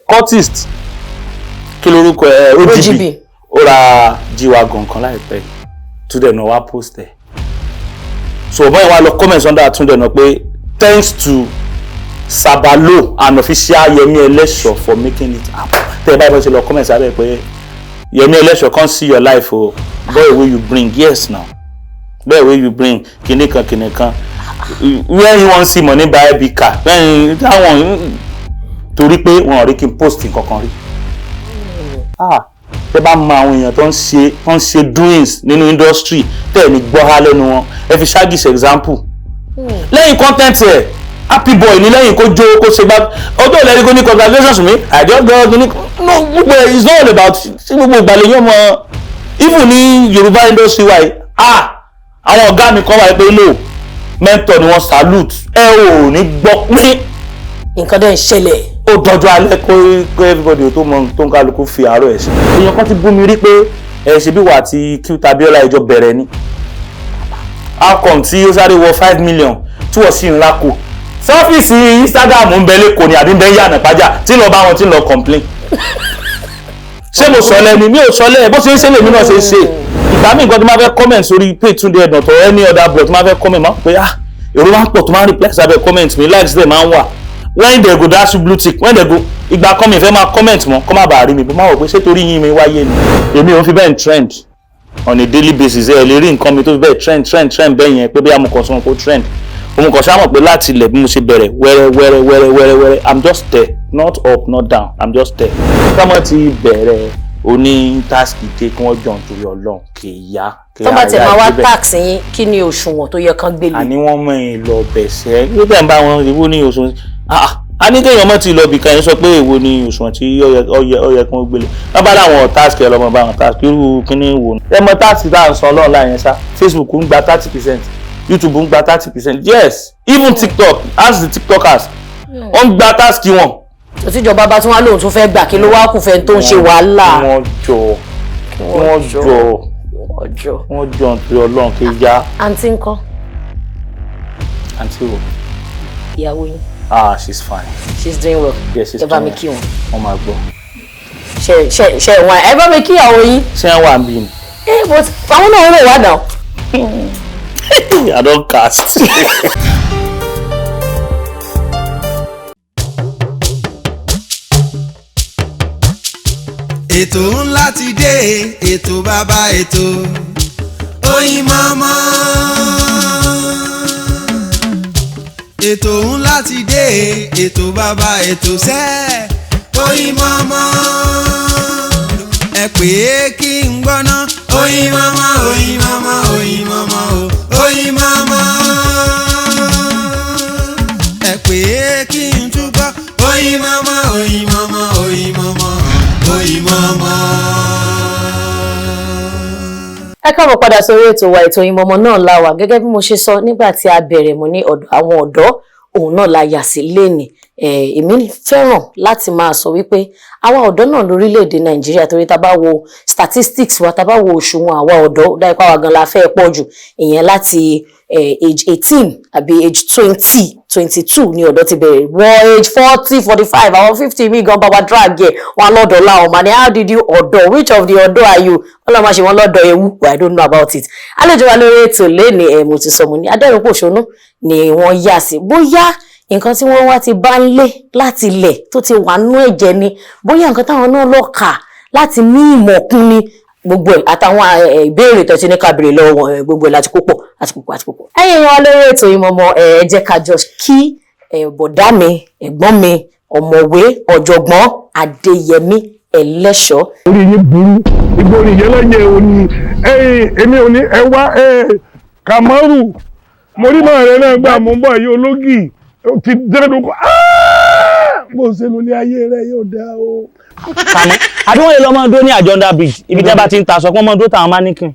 Cultist, kí lorúkọ ẹ, OGB, OGB. Ó ra G-Wagon kan láìpẹ́, Túndé náà wá post ẹ̀. So ọ̀bọ̀n yẹn wá lọ comment under Túndé náà pé thanks to Sabalo and official Yemi Elesho for making it happen. Tẹ́ ẹ báyìí bá ṣe lọ comment sábẹ́ pé Yemi Elesho, come see your life o, boy wey you bring, yes now, boy wey you bring, kinní kan kinní kan, where you wan see money buy big car, when that one, torí pé wọn ò rí kí n post nǹkan kan rí. Ah, tẹ́ bá mọ àwọn èèyàn tó ń ṣe doings nínú industry, tẹ́ ẹ̀ ní gbọ́ há lẹ́nu wọn. Ẹ fi Shaggy ṣe example. Lẹ́yìn content ẹ̀, happy boy ní lẹ́yìn kó jó, kó ṣe gbá ọjọ́ ìlẹ́rìí, kó ní congratulations mi, I just go ní no. Gbogbo ẹ̀ is not all about sí gbogbo ìgbàlẹ̀ yẹn mọ. Even ní Yorùbá industry wa yìí, ah, àwọn ọ̀gá mi kan wà pé no mentor ni wọ́n, salute, ẹ ò ní gbọ́ pín. Nǹkan dẹ̀ ń ṣẹlẹ̀. Ó dọjọ́ alẹ́ kó everybody tó mọ tó ń kálukú fi àárọ̀ ẹ̀ ṣe. Èèyàn kan ti bú mi rí pé ẹ ṣe bí wà àti Cute Abiola ìjọ bẹ̀rẹ̀ ni, outcome tí ó sáré wọ 5 million tí wọ́n sì ń rákò sọ́fíìsì Instagram ń bẹ lẹ́kọ̀ọ́ ni àbí ń bẹ yànnà pàjá tí ń lọ bá wọn, tí ń lọ complain. Ṣé mo sọ lẹ́ni? Mi ò sọ lẹ́yìn. Bó ṣe ń ṣe lèmi náà ṣe ń ṣe. Ìgbà míì, nǹkan tó máa fẹ́ comment sórí page Túndé Ednut or any other blog tó máa fẹ́ comment, máa ń pè, ah, èrò máa ń pọ̀ tó máa ń reply sábẹ́ comment mi, likes dẹ̀ máa ń wà. When they go dash you blue tick, when they go, ìgbà kan mi fẹ́ máa comment mọ́ kó má bàa rí mi bó máa wọ̀ pé ṣé torí yín mi wáyé ni. Èmi ò fi bẹ́ẹ̀ trend on a daily basis. Ẹ lè rí nǹkan mi tó fi bẹ́ẹ̀ trend trend trend bẹ́ẹ̀ yẹn pé bí mo kàn sọ pé trend, mo kàn ṣáà mọ̀ pé láti ilẹ̀ bí mo ṣe bẹ̀rẹ̀ wẹ́rẹ́ wẹ́rẹ́ wẹ́rẹ́ wẹ́rẹ́ wẹ́rẹ́, I'm just there, not up, not down, I'm just there. Kọ́mọ ti bẹ̀rẹ̀ oní tax dé, kí wọ́n jọ̀ nítorí Ọlọ́run, kì í yá. Tó bá tiẹ̀ máa wá tax yín, kí ni òṣùwọ̀n tó yẹ kán gbélé? Àní wọ́n mọ̀ ẹ́ lọ bẹ̀sẹ̀ yóò tẹ̀ ń bá wọn. Ìwọ ní òṣùwọ̀n? A ní kéèyàn mọ̀ ti lọ bìkan yẹn sọ pé èwo ni òṣùwọ̀n tí ó yẹ kí wọ́n gbélé. Wọ́n bá láwọn tax, ẹ lọ́mọ bá wọn tax irú kíní wò ní. Ẹ mọ tax tá à ń san lọ́ọ̀la yẹn sá. Facebook ń gba 30%, YouTube ń gba 30%, yes, even TikTok, ask the TikTokers, wọ́n ń gba tax wọn. Òtíjọba bá tún wá lóun tún fẹ́ gbà, kí ló wá kù fẹ́ tó ń ṣe wàhálà? Wọ́n jọ, wọ́n jọ, wọ́n jọ, wọ́n jọ nítorí Ọlọ́run, kí yá. Àǹtí ńkọ́? Àǹtí wo? Ìyàwó yín. Ah, she's fine. She's doing well. Yes, she's Ẹ bá mi doing. Kí wọn. Wọ́n máa gbọ́. Ṣe ṣe ṣe wọn, ẹ bá mi kí ìyàwó yín. Ṣé wọ́n wà ń bí ni? Ẹ but àwọn náà ń rò wá náà. I don cast. Ètò ńlá ti dé, ètò bàbá ètò, Oyinmomo. Ètò ńlá ti dé, ètò bàbá ètò sẹ́, Oyinmomo. Ẹ pè é kí n gbọ́ná. Oyinmomo, Oyinmomo, Oyinmomo o, Oyinmomo. Ẹ pè é kí n túbọ̀. Oyinmomo, Oyinmomo, Oyinmomo, Oyinmomo. Ẹ káàbọ̀ padà sórí ètò wa, ètò Oyinmomo náà la wà. Gẹ́gẹ́ bí mo ṣe sọ nígbà tí a bẹ̀rẹ̀, mo ní ọ̀dọ̀ àwọn ọ̀dọ́ òun náà la yà sí lénìí. Èmi fẹ́ràn láti máa sọ wípé àwa ọ̀dọ́ náà lórílẹ̀‐èdè Nàìjíríà, torí tá bá wo statistics wa, tá bá wo òṣùwọ̀n àwa ọ̀dọ́, dá ipá wa gan la fẹ́ pọ̀ jù. Ìyẹn láti age 18 àbí age 20, 22 ní ọ̀dọ́ ti bẹ̀rẹ̀, wọ age 40, 45, àwọn 50 mi gan bàbá drag ẹ̀ wọn lọ́dọ̀ láwọn mà ní. How did you ọ̀dọ́? Which of the ọ̀dọ́ are you? Wọ́n lọ́ máa ṣe wọ́n lọ́dọ̀ ewu. I don't know about it. Àlejò wa lórí ètò lẹ́ni, ẹ̀ mo ti sọ, mo ní adẹ́rùnpòṣónú ni wọ́n yà sí. Bóyá nǹkan tí wọ́n wá ti bá ń lé láti ilẹ̀ tó ti wà nínú ẹ̀jẹ̀ ni, bóyá nǹkan táwọn náà lọ kà láti ní ìmọ̀ kún ni, gbogbo ẹ̀ àtàwọn ìbéèrè tó ti ní ká béèrè lọ́wọ́ wọn, gbogbo ẹ̀ láti kó pọ̀, láti kó pọ̀, láti kó pọ̀. Ẹ̀yin èèyàn wa lórí ètò Oyinmomo, ẹ jẹ́ ká jọ kí bọ̀dá mi, ẹ̀gbọ́n mi, ọ̀mọ̀wé ọ̀jọ̀gbọ́n Adéyẹmí Ẹlẹ́ṣọ́. Orí yín burú, ìgbóni yẹn lọ́yẹ̀ òní. Èmi ò ní ẹ wá Kamaru, mo rí màá rẹ náà gbà mọ́ bọ̀ yìí, ológì ti dẹ́nu kọ́ bó ṣe lólé ayé rẹ yóò dá o. Kàmú àbí wọ́n lè lọ́ máa dó ní àjọǹda bridge, ibi tí wọ́n bá ti ń taṣọ, kí wọ́n máa dó táwọn mannequin.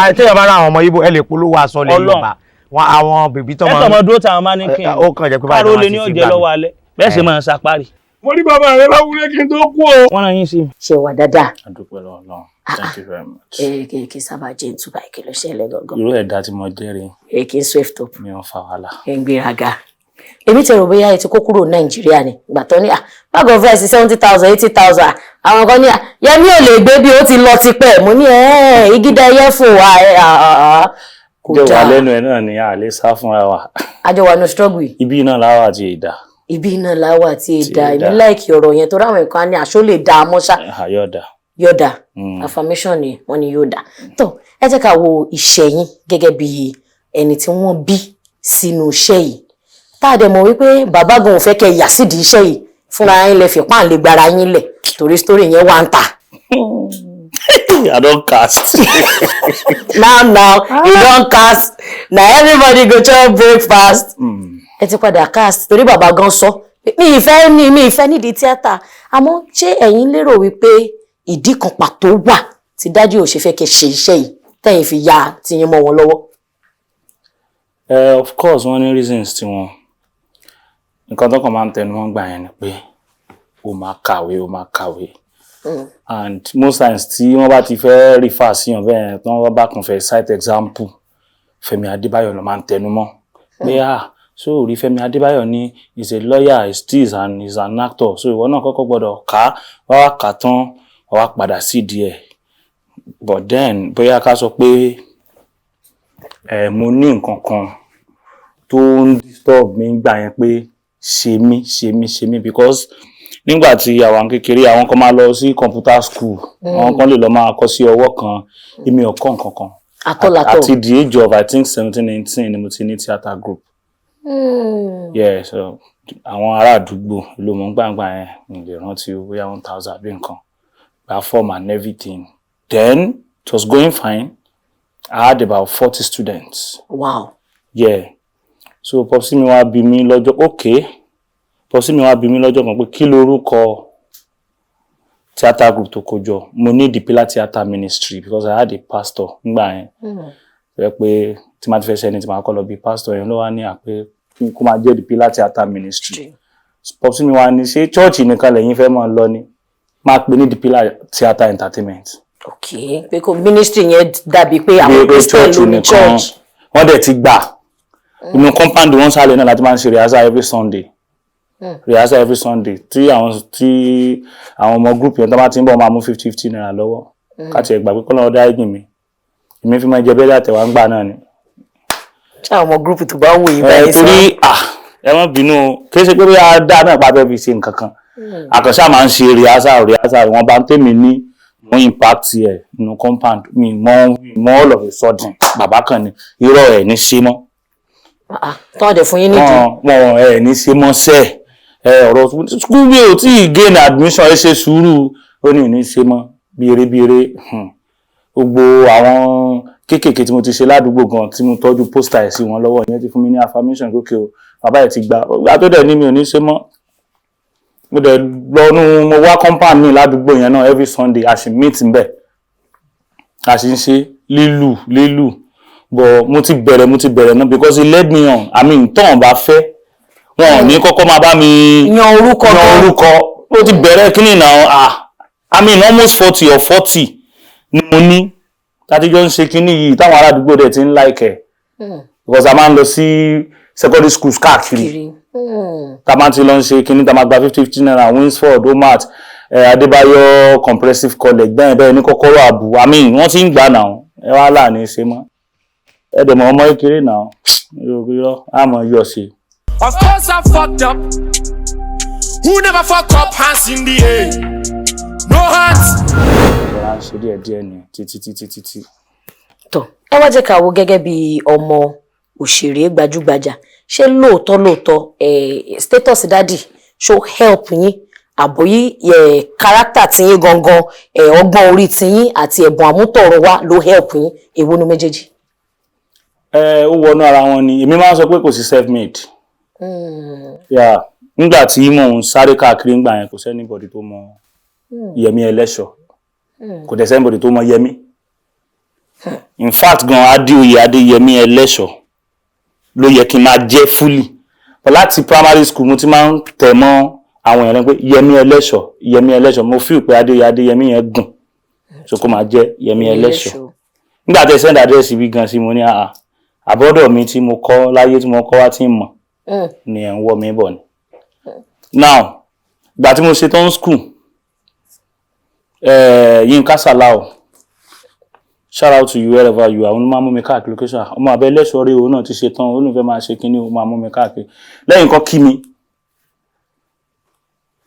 Àti ẹ̀ bá ra àwọn ọmọ Ibo, ẹ lè polówó aṣọ lè Ọlọ́run. Yorùbá wọn, àwọn bèbí tó ẹ kàn máa dúró táwọn mannequin. Ó kàn jẹ́ pé báyìí káàró náà lè ní wọ́n ti ọ̀jẹ̀ gbà lọ́wọ́ mí. alẹ́ bẹ́ẹ̀ sì máa ṣàpárì. Mo rí bàbá rẹ láwùrẹ́ kí n tó kú o. Wọ́n rán yín sí mi. Ṣe wà dáadáa? A dúpẹ́ lọ́wọ́ Ọlọ́run, thank you very much. Ẹ kì í sábà jẹ́ ntúbà, kí ló ṣẹlẹ̀ gangan? Irú ẹ̀dá tí mo jẹ́ rí. Ẹ kì í swift up. Mi ò fa wàhálà. Ẹ ń gbéraga. Èmi ti rò bóyá ẹ ti kó kúrò Nàìjíríà ni. Ìgbà tó ní bag of rice 70,000, 80,000, àwọn kan ní Yẹmí ò lè gbé bí ó ti lọ tipẹ́. Mo ní igi dá ẹyẹ fò wá kò Jẹ́ wà dáa. lẹ́nu ẹ̀ náà ni a lè sá fúnra wa. Àjọ wà ní struggle yìí. Ibi náà láwà àti ìdá. Ibi náà láwà àti ìdá. Èmi ìdá. Like ọ̀rọ̀ yẹn torí àwọn nǹkan á ní àṣọ lè dá a mọ́ṣá. Àyọ̀dà. Yóò dá. Affirmation ni wọ́n ní yóò dá. Tó ẹ jẹ́ ká wo ìṣẹ̀yìn gẹ́gẹ́ bí ẹni tí wọ́n bí sínú iṣẹ́ yìí, tá a dẹ̀ mọ̀ wípé bàbá gan ò fẹ́ kẹ́ yà sídìí iṣẹ́ yìí, fúnra yín lẹ fi páàlì gbára yín lẹ̀, torí story yẹn wà ń tà. I don cast. Now now you don cast, na everybody go chop breakfast. Ẹ ti padà cast torí bàbá gan sọ mi ìfẹ́ ní mi ìfẹ́ nídìí tíátà. Àmọ́ ṣé ẹ̀yin lérò wípé ìdí kan pàtó wà tí dájú ò ṣe fẹ́ kẹ́ ṣe iṣẹ́ yìí, tẹ́yin fi ya tiyín mọ́ wọn lọ́wọ́? Of course, wọ́n ní reasons tí wọ́n. Nǹkan tó kàn máa ń tẹnu mọ́ gbà yẹn ni pé ó máa kàwé, ó máa kàwé. And most times tí wọ́n bá ti fẹ́ refer síyàn bẹ́ẹ̀, tí wọ́n bá kàn fẹ́ cite example, Fẹ́mi Adébáyọ̀ ló máa ń tẹnu mọ́ pé, ah, so rí Fẹ́mi Adébáyọ̀ ní is a lawyer, is this and is an actor, so ìwọ náà kọ́kọ́ gbọ́dọ̀ kà á, wá wá kà á tán, wá wá padà sídìí ẹ̀. But then bóyá ká sọ pé ẹ mo ní nǹkan kan tó ń disturb mi gbà yẹn pé ṣe mí, ṣe mí, ṣe mí, because nígbà tí àwa kékeré, àwọn kan máa lọ sí computer school, àwọn kan lè lọ máa kọ́ sí ọwọ́ kan, èmi ò kọ́ nǹkan kan. Àtọ́làtọ̀. Àti the age of, I think, 17, 18 ni mo ti ní theatre group. Yeah, so àwọn ará àdúgbò ló mọ̀ gbàngbà yẹn, mi lè rántí bóyá 1,000 àbí nǹkan, gba form and everything. Then it was going fine. I had about 40 students. Yeah, so popsi mi wá bi mí lọ́jọ́, okay, popsi mi wá bi mí lọ́jọ́ kan pé kí lorúkọ theatre group tó kó jọ. Mo ní the Pillar Theatre Ministry, because I had a pastor nígbà yẹn tó yẹ pé tí máa ti fẹ́ ṣe ẹni tí máa kọ́ lọ bí pastor yẹn ló wá ní àpé kó máa jẹ́ the Pillar Theatre Ministry. Popsi mi wá ní, ṣé church nìkan lẹ́yìn fẹ́ máa lọ ni? Máa pè ní the Pillar Theatre Entertainment. Ok, pé kò ministry yẹn dàbí pé àwọn Bí pé Christian church ló ní nìkan. church. Wọ́n dẹ̀ ti gbà. Inú compound wọn sálẹ̀ náà láti máa ń ṣe rehearsal every Sunday, rehearsal every Sunday, tí àwọn ọmọ group yẹn tó bá ti ń bọ̀ máa mú 50 50 naira lọ́wọ́. Káti ẹ̀ gbà pé kọ́lọ́ ọ̀dá ẹ̀gbìn mi, èmi fi máa jẹ bẹ́ẹ̀ àtẹ̀wá ń gbà náà ni. Ṣé àwọn ọmọ group tó bá wù yín Ẹ báyìí sọ? Torí ẹ má bínú o, kì í ṣe pé bóyá dá náà pa fẹ́ fi ṣe nǹkan kan, àkànṣe máa ń ṣe rehearsal, rehearsal wọn bá ń tèmi ní mo impact ẹ̀ nínú compound mi mọ́ mọ́. All of a sudden, bàbá kan ní irọ́ ẹ̀ ní ṣe mọ́. Tán ọ̀dẹ̀ fún yín nídìí. Wọn ẹ̀ ní ṣe mọ́ sẹ́ ẹ. Ọ̀rọ̀ school mi ò tí ì gain admission, ẹ ṣe sùúrù. Ó ní ní ṣe mọ́ bí eré bí eré. Gbogbo àwọn kéékèèké tí mo ti ṣe ládùúgbò gan, tí mo tọ́jú poster ẹ̀ sí wọn lọ́wọ́, ìyẹn ti fún mi ní affirmation gòkè o, bàbá ẹ̀ ti gbà. Ìgbà tó dẹ̀ ní mi ò ní ṣe mọ́, mo dẹ̀ lọ́nu, mo wá compound mi ládùúgbò yẹn náà. Every Sunday a sì meet ńbẹ̀, a sì ń ṣe lílù lílù. But mo ti bẹ̀rẹ̀ náà because he led me on. I mean, tọ́hún bá fẹ́, wọn ò ní kọ́kọ́ máa bá mi yan orúkọ yan gan. Orúkọ ó ti bẹ̀rẹ̀ kíní náà. I mean, almost 40 or 40 ni mo ní tàtijọ́ ń ṣe kíní yìí, táwọn ará àdúgbò dẹ̀ ti ń like ẹ̀, because a máa ń lọ sí secondary schools káàkiri. Kiri. Tá a máa ti lọ ń ṣe kíní, tá a máa gba 50 50 naira, Winsford, Omat, Adébáyọ̀ Comprehensive College bẹ́ẹ̀ bẹ́ẹ̀ ní kọ́kọ́rọ́ àbù. I mean, wọ́n ti ń gbà náà. Ẹ wá láàní ṣe mọ́, ẹ dẹ̀ mọ̀ ọmọ kékeré náà, irọ́ àmọ́ yọ̀ sí i. Of course I fucked up. Who never fuck up? Hands in the air. No hands. Ìrora ń ṣe díẹ̀ díẹ̀ ni títí títí títí. Tọ ẹ wá jẹ́ ká wo gẹ́gẹ́ bí ọmọ òṣèré gbajúgbajà, ṣé lóòótọ́ lóòótọ́ status daddy ṣó help yín, àbóyí character tiyín gangan, ọgbọ́n orí tiyín àti ẹ̀bùn àmútọ̀run wá ló help yín? Èwo nu méjèèjì? Ẹ ó wọnú ara wọn ni. Èmi máa ń sọ pé kò sí self made. Yeah, nígbà tí mò ń sáré káàkiri ńgbà yẹn, kò sí anybody tó mọ Yẹmí Ẹlẹ́ṣọ̀, kò dẹ̀ sí anybody tó mọ Yẹmí. In fact gan, Adéoyè Adéyẹmí Ẹlẹ́ṣọ̀ ló yẹ kí n máa jẹ́ fully, but láti primary school mo ti máa ń tẹ̀ mọ́ àwọn èèyàn pé Yẹmí Ẹlẹ́ṣọ̀, Yẹmí Ẹlẹ́ṣọ̀. Mo feel pé Adéoyè Adéyẹmí yẹn gùn, so kó máa jẹ́ Yẹmí Ẹlẹ́ṣọ̀. Nígbà tẹ́ send address ibi gan sí, mo ní àà àbọ́dọ̀ mi tí mo kọ́ láyé tí mo kọ́ wá tí ń mọ̀. Ni ẹ̀ ń wọ́ mi bọ̀ ni. Now, ìgbà tí mo ṣe tán school, Yínká Salau, shout out to you wherever you are, òun ló máa mú mi káàkiri location. Ọmọ abẹ lẹ́sọ̀ọ́ rí, òun náà ti ṣe tán, òun ló fẹ́ máa ṣe kínní, òun máa mú mi káàkiri. Lẹ́yìn kan kí mi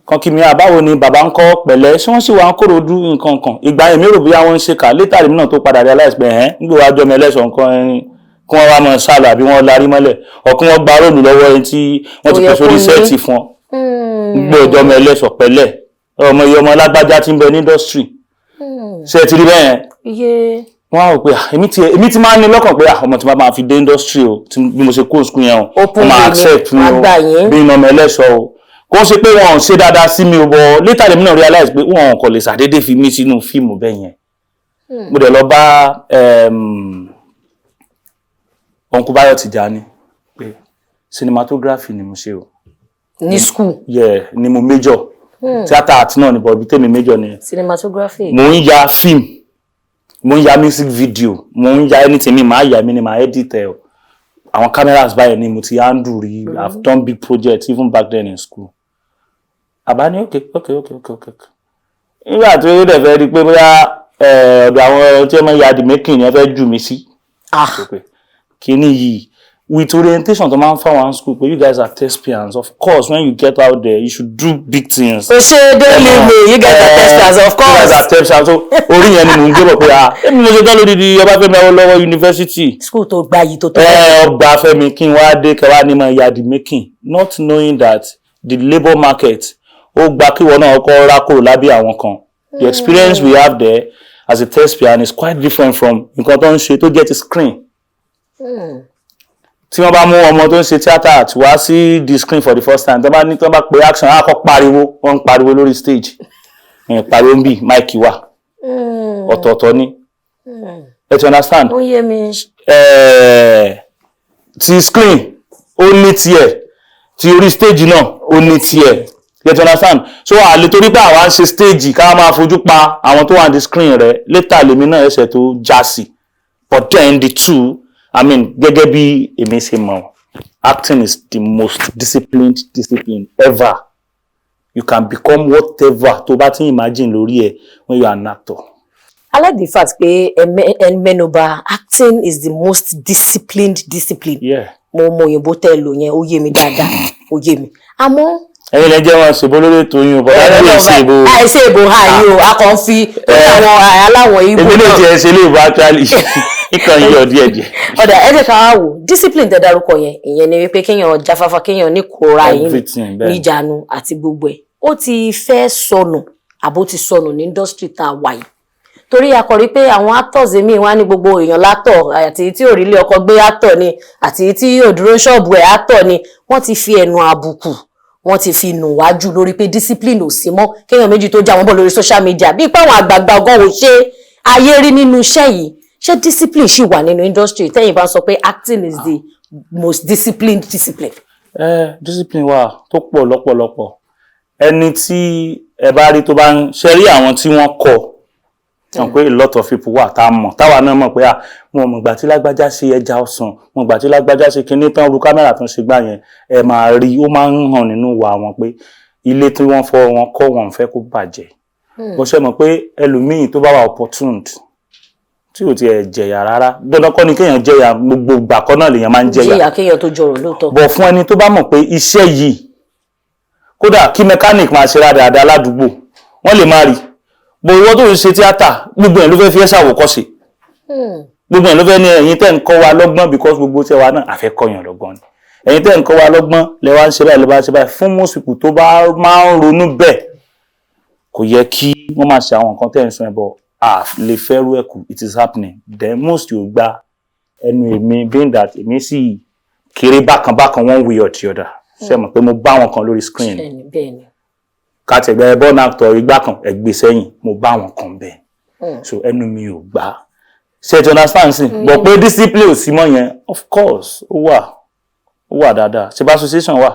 kan kí mi, àbáwo ni bàbá ń kọ́ pẹ̀lẹ́, ṣé wọ́n sì wá ń kòròdú nǹkan kan. Ìgbà yẹn mi rò bóyá wọ́n ń ṣe kà. Later èmi náà tó padà realize pé ẹ̀hẹ́n, nígbà wàá jọmọ ẹlẹ́sọ̀ nǹkan ẹni kí wọ́n wá mọ̀ sálọ àbí wọ́n larí mọ́lẹ̀ ọ̀ kí wọ́n gba róòlù lọ́wọ́ ẹni tí wọ́n ti Ó yẹ pè sórí kó ní. set fún ọ gbé ọjọ́ ọmọ ẹlẹ́sọ̀ pẹ̀lẹ́, ọmọ iye ọmọ lágbájá tí ń bẹ ní industry. Ṣé ẹ ti rí bẹ́ẹ̀ yẹn? Iye. Wọ́n á rò pé, ah, èmi ti máa ń ní lọ́kàn pé, ah, ọmọ tí máa fi dé industry o, tí bí mo ṣe kó school yẹn o, Open wọ́n máa way ni, accept mi wọ́n á o gbà yín. bí iná ọmọ ẹlẹ́ṣọ́ o. Kò ń ṣe pé wọn ò ṣe dáadáa sí mi o, but later lèmi náà realize pé wọn kò lè ṣàdédé fi mí sínú fíìmù bẹ́ẹ̀ yẹn. Mo dẹ̀ lọ bá Uncle Báyọ̀ Tìjání pé cinematography ni mo ṣe o. Ní school? Yeah, ni mo major. Theatre art náà ni, but ibi tèmi major ni Cinematography. Mo ń ya film, mo ń ya music video, mo ń ya anything. Mi máa ya, mi ni máa edit ẹ o. Àwọn cameras báyìí ni mo ti handle rí. I've done big projects even back then in school. Àbá ní okay. Nígbà tí ó dẹ̀ fẹ́ rí i pé bóyá ọ̀dọ̀ àwọn tí wọ́n máa ya the making yẹn fẹ́ jù mí sí pé kíní yìí, with orientation tó máa ń fáwọn school pé you guys are thespians, of course when you get out there you should do big things. O ṣe, don't leave me, you guys are thespians, of You guys course. are thespians. So orí yẹn ni mò ń gbé bọ̀ pé, ah, èmi mo ṣe tán lódìdí Ọbáfẹ́mi Awólọ́wọ̀ University. School tó gbayì tó. Ẹ ọgbà Fẹ́mi, kí n wá dé kẹwàá ní máa ya the making, not knowing that the labour market ó gba kí wọn náà kọ́ rákòrò lábẹ́ àwọn kan. The experience we have there as a thespian is quite different from nǹkan tó ń ṣe tó jẹ́ ti screen. Tí wọ́n bá mú ọmọ tó ń ṣe theatre art wá sí the screen for the first time, tó bá ní tó bá pe action, á kọ́ pariwo, wọ́n ń pariwo lórí stage ẹ̀, pariwo ń bì, mic wà, ọ̀tọ̀ọ̀tọ̀ ni. Ẹ ti understand? Ó yé mi. Ti screen ó ní tiẹ̀, ti orí stage náà ó ní tiẹ̀. You get to understand? So àlè torí pé àwa ń ṣe stage, ká máa fojú pa àwọn tó wà ní screen rẹ̀. Later lèmi náà ẹsẹ̀ tó já sí. But then the two, I mean, gẹ́gẹ́ bí èmi ṣe mọ̀, acting is the most disciplined discipline ever. You can become whatever tó bá ti imagine lórí ẹ when you are an actor. I like the fact pé ẹ mẹ́nubà acting is the most disciplined discipline. Mo mọ òyìnbó tẹ́ ẹ lò yẹn, ó yé mi dáadáa, ó yé mi. Àmọ́ Ẹ̀yin lẹ jẹ́ wọn ṣèbó lórí ètò yín o, bọ̀dá ló ṣe ìbò. Àìsè ìbò ha yìí o, a kàn ń fi àwọn aláwọ̀ ìbò Èmi lè náà. tiẹ̀ ṣe lè bá actually nǹkan yíyọ díẹ̀ díẹ̀. Ọ̀dà, ẹ jẹ́ ká wá wò discipline tẹ́ dárúkọ yẹn, ìyẹn ni wípé kéèyàn jáfáfá, kéèyàn ní kóra yín Everything, bẹ́ẹ̀. níjànú àti gbogbo ẹ̀. Ó ti fẹ́ sọnù àbó ti sọnù ní industry tá a wà yìí, torí a kò rí pé àwọn actors míì wá ní gbogbo èèyàn látọ̀, àti tí ò rí ilé ọkọ gbé actor ni, àti tí ò dúró ṣọ́ọ̀bù ẹ̀ actor ni. Wọ́n ti fi ẹnu àbùkù, wọ́n ti fi nù wájú lórí pé discipline ò sí mọ́. Kéèyàn méjì tó já wọn bọ̀ lórí social media, bíi pé àwọn àgbààgbà ọgọ́ ò ṣe ayé rí nínú iṣẹ́ yìí. Ṣé discipline ṣì wà nínú industry tẹ́yìn bá sọ pé acting is the most disciplined discipline? Ẹ discipline wà tó pọ̀ lọ́pọ̀lọpọ̀. Ẹni tí ẹ bá rí tó bá ń ṣe rí àwọn tí wọ́n kọ́ wọn pé a lot of people wà tá a mọ̀, táwa náà mọ̀ pé à wọn mọ̀ gbà tí lágbájá ṣe ẹja ọsàn, wọn gbà tí lágbájá ṣe kinní tán, ru kámẹ́rà tó ń ṣe gbà yẹn, ẹ máa rí, ó máa ń hàn nínú wa wọn pé ilé tí wọ́n fọ wọn kọ́, wọn ò fẹ́ kó bàjẹ́. Bó ṣe mọ̀ pé ẹlòmíì tó bá wà opportuned, tí ò tiẹ̀ jẹ̀yà rárá, dandan kọ́ ni kéèyàn jẹ̀yà, gbogbo ìgbà kọ́ náà lèèyàn máa ń jẹ̀yà. Jìyà kéèyàn tó jọrọ̀ lóòótọ́. Bọ̀ fún ẹni tó bá mọ̀ pé iṣẹ́ yìí, kódà kí mechanic máa ṣe rádaràda ládùúgbò, wọ́n lè má rí bó ìwọ tó ń ṣe tíátà, gbogbo ẹ̀ ló fẹ́ fi ẹ́ ṣàwòkọ́ṣe, gbogbo ẹ̀ ló fẹ́ ní ẹ̀yin tẹ́ ń kọ́ wa lọ́gbọ́n, because gbogbo tí wa náà àfẹ́ kọ́yàn lọ́gbọ́n ni. Ẹ̀yin tẹ́ ń kọ́ wa lọ́gbọ́n lẹ wá ń ṣe báyìí, lẹ bá ń ṣe báyìí. Fún most people tó bá máa ń ronú bẹ́ẹ̀, kò yẹ kí wọ́n máa ṣe àwọn nǹkan tẹ́ ń sọ ẹ̀ bọ̀ à lè fẹ́rú ẹ̀kú. It is happening. Then most yóò gba ẹnu èmi, being that èmi sì kéré bákan bákan one way or the other. Ṣe mọ̀ pé mo bá wọn kan lórí screen? Bẹ́ẹ̀ni. Ká tẹ̀gbẹ́ born actor igbá kan ẹgbẹ́ sẹ́yìn, mo bá wọn kan bẹ́ẹ̀, so ẹnu mi ò gbà. Ṣe ti understand sí? But pé discipline ò sí mọ́ yẹn, of course ó wà, ó wà dáadáa. Ṣe bá association wà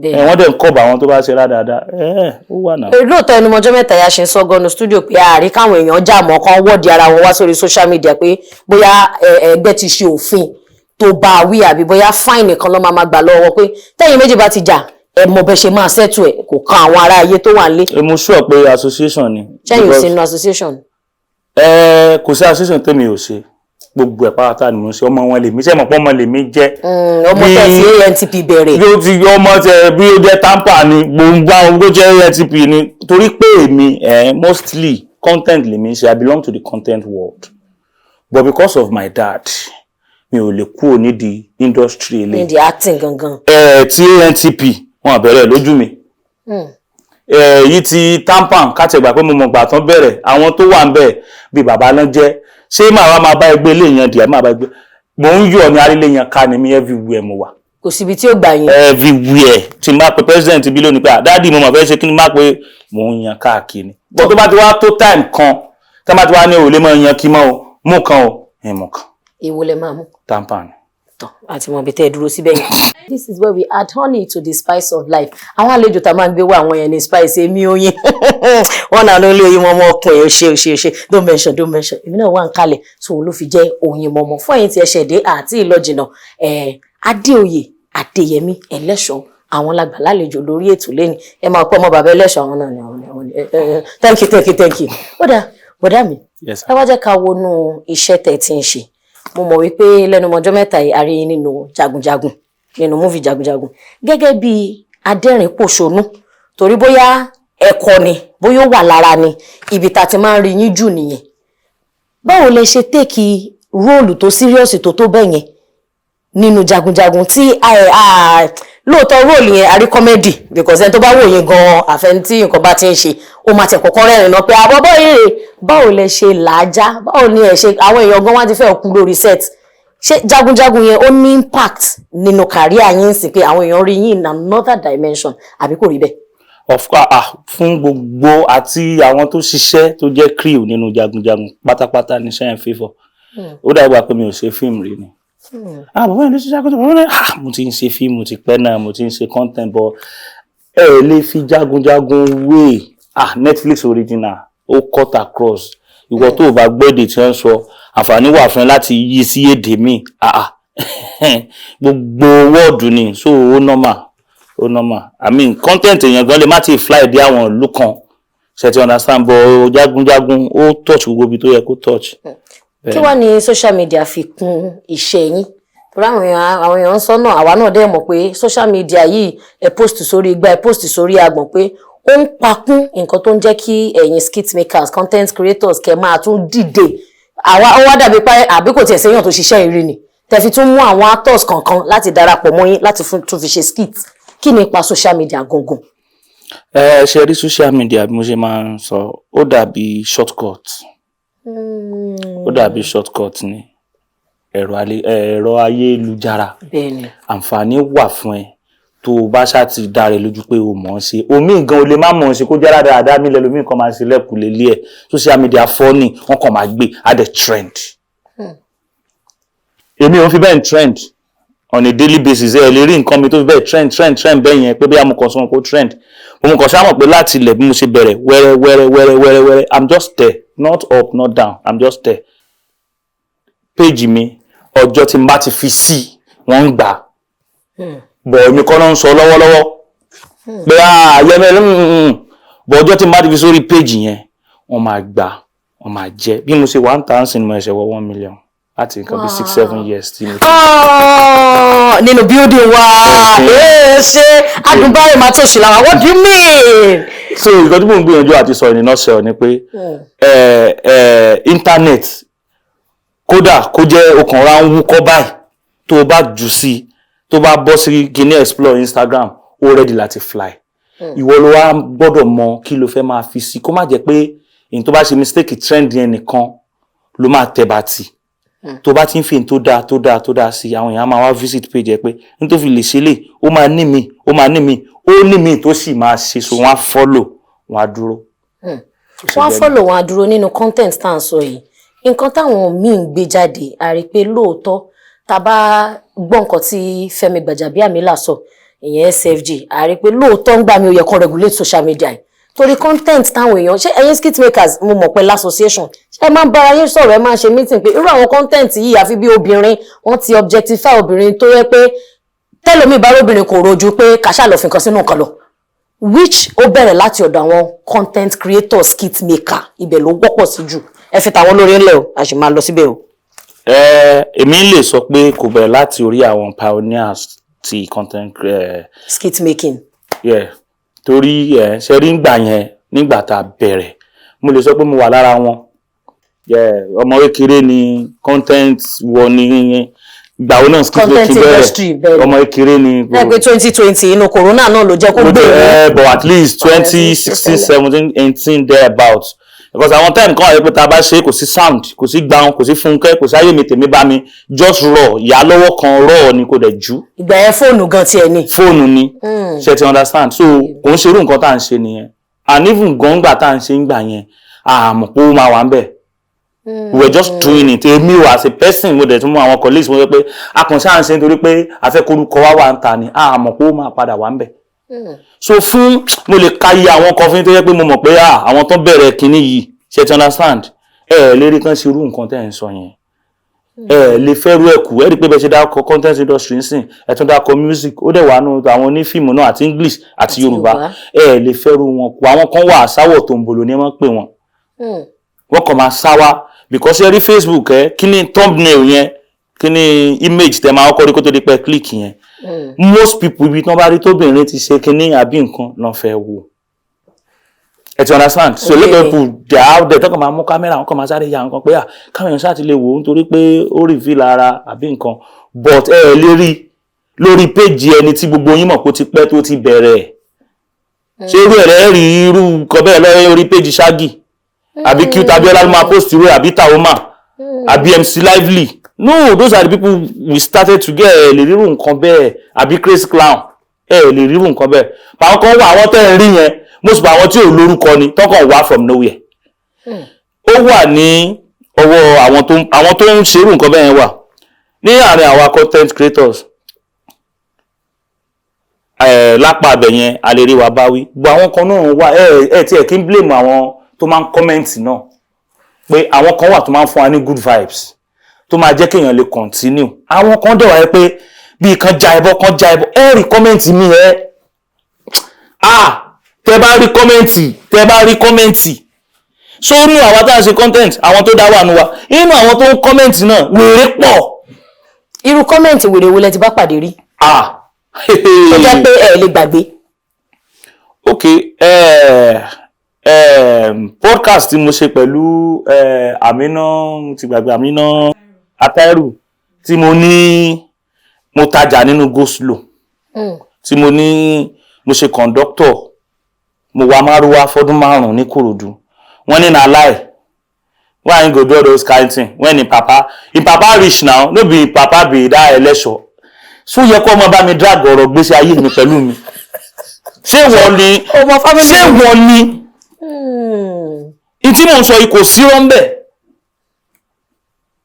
ẹ, wọ́n dẹ̀ ń kọ́ bá àwọn tó bá ṣe rádáadáa ẹ, ó wà náà. Lóòótọ́, ẹnu mọ́jọ́ mẹ́ta ya ṣe ń sọ gọ́nu studio pé àárí káwọn èèyàn jà mọ́ kan wọ́ọ̀dì ara wọn wá sórí social media pé bóyá ẹgbẹ́ ti ṣe òfin tó Tó bá a wí, àbí bóyá fine nìkan ló máa gbà lọ́wọ́ pé tẹ́yìn méjì bá ti jà, ẹ mọ bẹ́ ṣe máa settle ẹ̀, kò kan àwọn ará ayé tó wà nílé? Mo sure pé association ni. Ṣẹ́yìn ò Because- sí nínú association? Ẹ kò sí association tèmi ò ṣe. Gbogbo ẹ̀ pátá ni mo ń ṣe. Ọmọ wọn lèmi ṣe mọ̀ pé ọmọ lèmi jẹ́. Ọmọ tẹ̀ sí ANTP bẹ̀rẹ̀. Bí ó ti ọmọ tẹ, bí ó jẹ́ TAMPAN ni, gbòǹgbà ó jẹ́ ANTP ni, torí pé èmi mostly content lèmi ń ṣe. I belong to the content world, but because of my dad, mi ò lè kúrò nídìí industry ilé. Ní the acting gangan. Ẹ tí ANTP wọn bẹ̀rẹ̀ lójú mi, èyí ti TAMPAN kátẹ̀gbà pé mo mọ̀ gbà tán bẹ̀rẹ̀, àwọn tó wà ń bẹ̀ bíi bàbá náà jẹ́. Ṣé màá wá máa bá ẹgbẹ́ ilé yẹn dìá, máa bá ẹgbẹ́ mò ń yọ̀ ní arílẹ̀ yẹn ká ní mi. Everywhere mo wà. Kò síbi tí ó gbà yín. Everywhere tí n bá pe president bí lónìí pé, "Ah, daddy, mo mọ̀ fẹ́ ṣe kí ni," má pé mò ń yan káàkiri bó. Tó bá ti wá tó time kan tí wọ́n bá ti wá ní òòlé mọ́ yan kí mọ́ o, mú kan o, ẹ̀ mú kan. Èwo lẹ máa mú? TAMPAN. Tán àti mọ̀ bí tẹ́ ẹ dúró síbẹ̀ yẹn. This is where we add honey to the spice of life. Àwọn àlejò tá a máa ń gbé wá, àwọn yẹn ní spice. Èmi oyin wọn náà ló ń lé oyin mọ́mọ́ ọkùnrin. Ò ṣe, ò ṣe, ò ṣe, don't mention, don't mention. Èmi náà wà ń kalẹ̀ tó ló fi jẹ́ oyin mọ́mọ́ fún ẹ̀yin tí ẹ ṣẹ̀dé àti ìlọ́jìnà. Adéoyè Adéyẹmí Ẹlẹ́ṣọ̀, àwọn lágbà lálejò lórí ètò lẹ́ni. Ẹ máa pọ́ ọmọ bàbá Ẹlẹ́ṣọ̀, àwọn náà ni, àwọn ni, àwọn ni. Thank you, thank you, thank you. Ó dáa, bọ̀dá mi. Yes, sir. Ẹ wá jẹ́ ká wọnú iṣẹ́ tẹ̀ tí ń ṣe. Mo mọ̀ wípé lẹ́nu ọjọ́ mẹ́ta yìí, a rí yín nínú Jagunjagun, nínú movie Jagunjagun, gẹ́gẹ́ bí adẹ́rìn-pòṣónú, torí bóyá ẹ̀kọ́ ni, bóyá ó wà lára ni, ibi tá a ti máa ń rí yín jù nìyẹn. Báwo lẹ ṣe take role tó serious tó bẹ́ẹ̀ yẹn nínú Jagunjagun, tí lóòótọ́ role yẹn a rí comedy, because ẹni tó bá wò yín gan-an, àfẹn tí nǹkan bá ti ń ṣe, ó máa tẹ̀ kọ́kọ́ rẹ́rìn náà pé àbọ̀bọ̀ yìí rè. Báwo lẹ ṣe làájá? Báwo ni ẹ ṣe? Àwọn èèyàn gan wá ti fẹ́ kú lórí set. Ṣé Jagunjagun yẹn, ó ní impact nínú career yín sí pé àwọn èèyàn rí yín in another dimension, àbí kò rí bẹ́ẹ̀? Of course. Ah, fún gbogbo àti àwọn tó ṣiṣẹ́ tó jẹ́ crew nínú Jagunjagun pátápátá ní sẹ́yìn fífọ́, ó dàgbà pé mi ò ṣe fíìmù rí ni. Ah, bàbá yẹn ló ṣe Jagunjagun, bàbá yẹn. Ah, mo ti ń ṣe fíìmù ti pẹ́ náà, mo ti ń ṣe content, but ẹ lè fi Jagunjagun wé. Ah, Netflix original, ó cut across. Ìwọ tó o bá gbọ́ èdè tí wọ́n ń sọ, àǹfààní wà fún ẹ láti yí sí èdè míì. Ah ah, gbogbo wọ́ọ̀dù ni, so ó normal, ó normal. I mean, content èèyàn gan lè má ti fly dé àwọn ìlú kan, ṣe ti understand? But Jagunjagun, ó touch gbogbo ibi tó yẹ kó touch. Kí wàá ní social media fi kún iṣẹ́ yín? Torí àwọn èèyàn ń sọ náà, àwa náà dẹ̀ mọ̀ pé social media yìí, ẹ post sórí igbá, ẹ post sórí agbọ̀n, pé ó ń pakún nǹkan tó ń jẹ́ kí ẹ̀yin skit makers, content creators, kẹ́ máa tún dìde. Àwa ó wá dàbí pé àbí kò tiẹ̀ séyàn tó ṣiṣẹ́ ìrì ni tẹ́ fi tún mú àwọn actors kankan láti darapọ̀ mọ́ yín láti tún fi ṣe skit. Kí ni ipa social media gangan? Ẹ ṣe rí social media, bí mo ṣe máa ń sọ, ó dàbí shortcut, ó dàbí shortcut ni ẹ̀rọ ayélujára. Àǹfààní wà fún ẹ tó o bá ṣáà ti dá rẹ lójú pé o mọ̀ ọ́n ṣe. Omi gan o lè má mọ̀ ọ́n ṣe, kó jẹ́ dáadáa mi lẹ́lòmíì kan máa ṣe lẹ́kùn lélẹ̀ ẹ̀. Social media funny, wọ́n kàn máa gbé á dẹ̀ trend. Èmi ò fi bẹ́ẹ̀ trend on a daily basis. Ẹ lè rí nǹkan mi tó fi bẹ́ẹ̀ trend, trend, trend bẹ́ẹ̀ yẹn pé bí mo kàn sọ kó trend. Mo kàn ṣáà mọ̀ pé láti ilẹ̀, bí mo ṣe bẹ̀rẹ̀ wẹ́rẹ́ wẹ́rẹ́ wẹ́rẹ́ wẹ́rẹ́ wẹ́rẹ́, I'm just there, not up, not down, I'm just there. Page mi, ọjọ́ tí n bá ti fi sí, wọ́n ń gbà bọ̀. Èmi kọ́ ló ń sọ lọ́wọ́lọ́wọ́ pé yẹmẹ, bọ̀ ọjọ́ tí n bá ti fi sórí page yẹn, wọ́n máa gbà, wọ́n máa jẹ́. Bí mo ṣe wà ń tà ń sìn ní, mo ṣẹ̀ṣẹ̀ wọ 1 million láti nǹkan bí 6-7 years tí mo ti. Oh, nínú building wa. Ee, ṣe adùnbáyé máa tó ṣì lára? What do you mean? So nǹkan tí mò ń gbìyànjú àti sọ in a nutshell ni pé internet, kódà kó jẹ́ okàn ra ń wúkọ́ báyìí, tó o bá jù sí i, tó bá bọ́ sí guinea explore Instagram, ó ready láti fly. Ìwọ ló wá gbọ́dọ̀ mọ kí ló fẹ́ máa fi sí, kó má jẹ́ pé èyí tó bá ṣe mistake trend yẹn nìkan ló máa tẹ̀ bá tì. Tó bá ti ń fi tó dáa, tó dáa, tó dáa sí, àwọn èèyàn á máa wá visit page ẹ pé ní tó fi lè ṣe lè, ó máa ní mi, ó máa ní mi, ó ní mi tó sì máa ṣe, so wọ́n á follow, wọ́n á dúró. Wọ́n á follow, wọn á dúró. Nínú content tá à ń sọ yìí, nǹkan táwọn míì ń gbé jáde, a rí i pé lóòótọ́, tá a bá gbọ́ nǹkan tí Fẹ́mi Gbàjàbíàmílà sọ, ìyẹn SFG, a rí i pé lóòótọ́ ń gbà mí, ó yẹ kó regulate social media yìí, torí content táwọn èèyàn ṣé. Ẹ̀yin skit makers, mo mọ̀ pé l'association, ṣé Ẹ máa ń bára yín sọ̀rọ̀, ẹ máa ń ṣe meeting pé irú àwọn content yìí, àfi bí obìnrin, wọ́n ti objectify obìnrin, tó yẹ pé tẹ́lómi bá róbìnrin kò rojú pé kàṣà lọ́ọ́ fi nǹkan sínú nǹkan lọ, which ó bẹ̀rẹ̀ láti ọ̀dọ̀ àwọn content creators, skit maker. Ibẹ̀ ló wọ́pọ̀ sí jù. Ẹ fi tàwọn olórin ńlẹ̀ o, a sì máa lọ síbẹ̀ o. Ẹ èmi lè sọ pé kò bẹ̀rẹ̀ láti orí àwọn pioneers ti content skit making. Yeah, torí ẹ ṣe rí ngbà yẹn, nígbà tá a bẹ̀rẹ̀, mo lè sọ pé mo wà lára wọn. Yeah, ọmọ kékeré ni content wọ ní ìgbà wo náà skit content making industry bẹ̀rẹ̀. Bẹ̀rẹ̀. Ọmọ kékeré ni. Ẹ pé 2020, inú corona náà ló jẹ́ kó gbèrú. But at least 2016, 17, 18 there about, because àwọn time kan wà pé tá a bá ṣe, kò sí sound, kò sí gbàùn, kò sí fúnkẹ́, kò sí ayé mi tèmi bá mi, just raw ìyá lọ́wọ́ kan, raw ni kò dẹ̀ jù. Ìgbà yẹn, fóònù gan tiẹ̀ ni. Fóònù ni, ṣe ti understand? So kò ń ṣerú nǹkan tá à ń ṣe nìyẹn. And even gọ́ngbà tá à ń ṣe ń gbà yẹn, àmọ̀ pé ó máa wà ń bẹ̀. We were just doing it. Èmi o, as a person, mo dẹ̀ tún mú àwọn colleagues mo sọ pé a kàn ṣáà ń ṣe nítorí pé a fẹ́ korúkọ wá wà ń ta ni, àmọ̀ pé ó máa padà wà ń bẹ̀. So fún mo lè ka iye àwọn kan fún yín tó yẹ pé mo mọ̀ pé ah, àwọn tó bẹ̀rẹ̀ kinní yìí, ṣe ti understand? Ẹ ẹ lérí kan ṣe irú nǹkan tẹ́ ẹ̀ ń sọ yẹn, ẹ ẹ lè fẹ́ rú ẹ̀kú. Ẹ rí i pé bẹ́ẹ̀ ṣe dákọ̀ content industry ńsìn, ẹ tún dákọ̀ music, ó dẹ̀ wà nù àwọn onífíìmù náà, àti English àti Yorùbá. Yorùbá. Ẹ ẹ lè fẹ́ rú wọn kú. Àwọn kan wà, sáwọ̀ tòǹbòlò ni wọ́n pè wọ́n. Wọ́n kàn máa sá wá because ẹ rí Facebook, ẹ kí ni thumbnail yẹn, kí ni image tẹ máa kọ́kọ́ rí kó tó di pé click yẹn. Most people, ibi tí wọ́n bá rí tóbìnrin ti ṣe kinní àbí nǹkan náà fẹ́ wò. Ẹ ti understand? So a lot of people, they are out there, tọkàn máa mú kámẹ́rà, wọn kàn máa sáré ya nǹkan pé à káwọn èèyàn ṣáà ti lè wò ó nítorí pé ó reveal ara àbí nǹkan. But ẹ ẹ lè rí lórí péjì ẹni tí gbogbo yín mọ̀ pé ó ti pẹ́ tó ti bẹ̀rẹ̀. Ṣé irú ẹ̀rẹ́ rí irú nǹkan bẹ́ẹ̀ lọ́wọ́ orí péjì Shaggy àbí Cute Abiola ló máa post irú ẹ̀, àbí Taoma, àbí MC Lively? No, those are the people we started to get. Ẹ lè rírú nǹkan bẹ́ẹ̀, àbí Crazy Clown, ẹ lè rírú nǹkan bẹ́ẹ̀. Àwọn kan wà, àwọn tẹ́ ń rí yẹn, most of àwọn tí ò lórúkọ ni tọkàn wá from nowhere. Ó wà ní ọwọ́ àwọn tó ń ṣerú nǹkan bẹ́ẹ̀ yẹn wà ní àárín àwa content creators lápá abẹ yẹn, a lè rí wa báwí bọ. Àwọn kan náà wà, ẹ tiẹ̀ kí n blame àwọn tó máa ń comment náà, pé àwọn kan wà tó máa ń fún wa ní good vibes tó máa jẹ́ kéèyàn lè continue. Àwọn kan dẹ̀ wáyé pé bí kan já ẹbọ, kan já ẹbọ. Ẹ rí comment mi, ẹ ah, tẹ bá rí comment, tẹ bá rí comment. So inú àwa tá à ń ṣe content, àwọn tó dá wà nù wa, inú àwọn tó ń comment náà, wèrè pọ̀. Irú comment wèrè wo lẹ ti bá pàdé rí Ah, tó jẹ́ pé ẹ lè gbàgbé? Ok, podcast tí mo ṣe pẹ̀lú Amina, mo ti gbàgbé, Amina Atairu, tí mo ní mo tajà nínú go slow, tí mo ní mo ṣe conductor, mo wa márúwá fọ́dún 5 ní Kòròdú. Wọ́n ní na lie, why him go do all those kind thing when him papa, him papa rich now, no be him papa be that ẹlẹ́ṣọ̀? So yẹ kó ọmọ bá mi drag ọ̀rọ̀ gbèsè ayé mi pẹ̀lú mi? Ṣé wọ́n ni? Ọmọ family. Ṣé wọ́n ni? Ìtí mò ń sọ yìí, kò sírọ́ ń bẹ̀,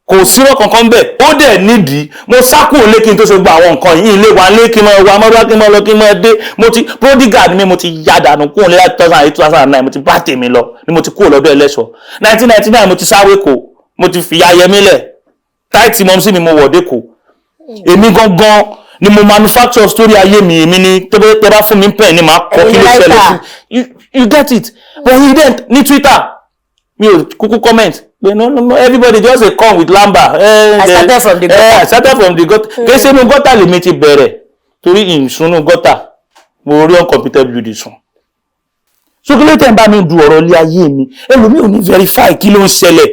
kò sírọ́ kankan bẹ̀. Ó dẹ̀ nídìí mo sá kúrò lé kí n tó ṣe gba àwọn nǹkan yìí. Ilé wa lé kí n máa wa mọ́rọ́, kí n máa lọ, kí n máa dé. Mo ti prodigal ni mi, mo ti ya dànù kúrò lé láti 2008, 2009. Mo ti bá tèmi lọ ni mo ti kúrò lọ́dọ̀ ẹlẹ́ṣọ̀. 1999 mo ti sáré kò, mo ti fìyà yẹmí lẹ̀, táìtì mọ́ sí mi, mo wọ̀ dé kò. Èmi gangan ni mo manufacture story ayé mi. Èmi ni tó bá fún mi pen ni màá kọ kí ló ṣẹlẹ̀ sí. You get it? But he didn't. Ní Twitter, mi ò kúkú comment pé no, no, no, everybody just dey come with lamba. I started from the gutter. I started from the gutter. Kì í ṣe inú gutter lèmi ti bẹ̀rẹ̀, torí ìsúnú gutter mo rí uncompleted building sùn. So kí ló tẹ̀ ń bá mi du ọ̀rọ̀ ilé ayé mi? Ẹlòmíì ò ní verify kí ló ń ṣẹlẹ̀,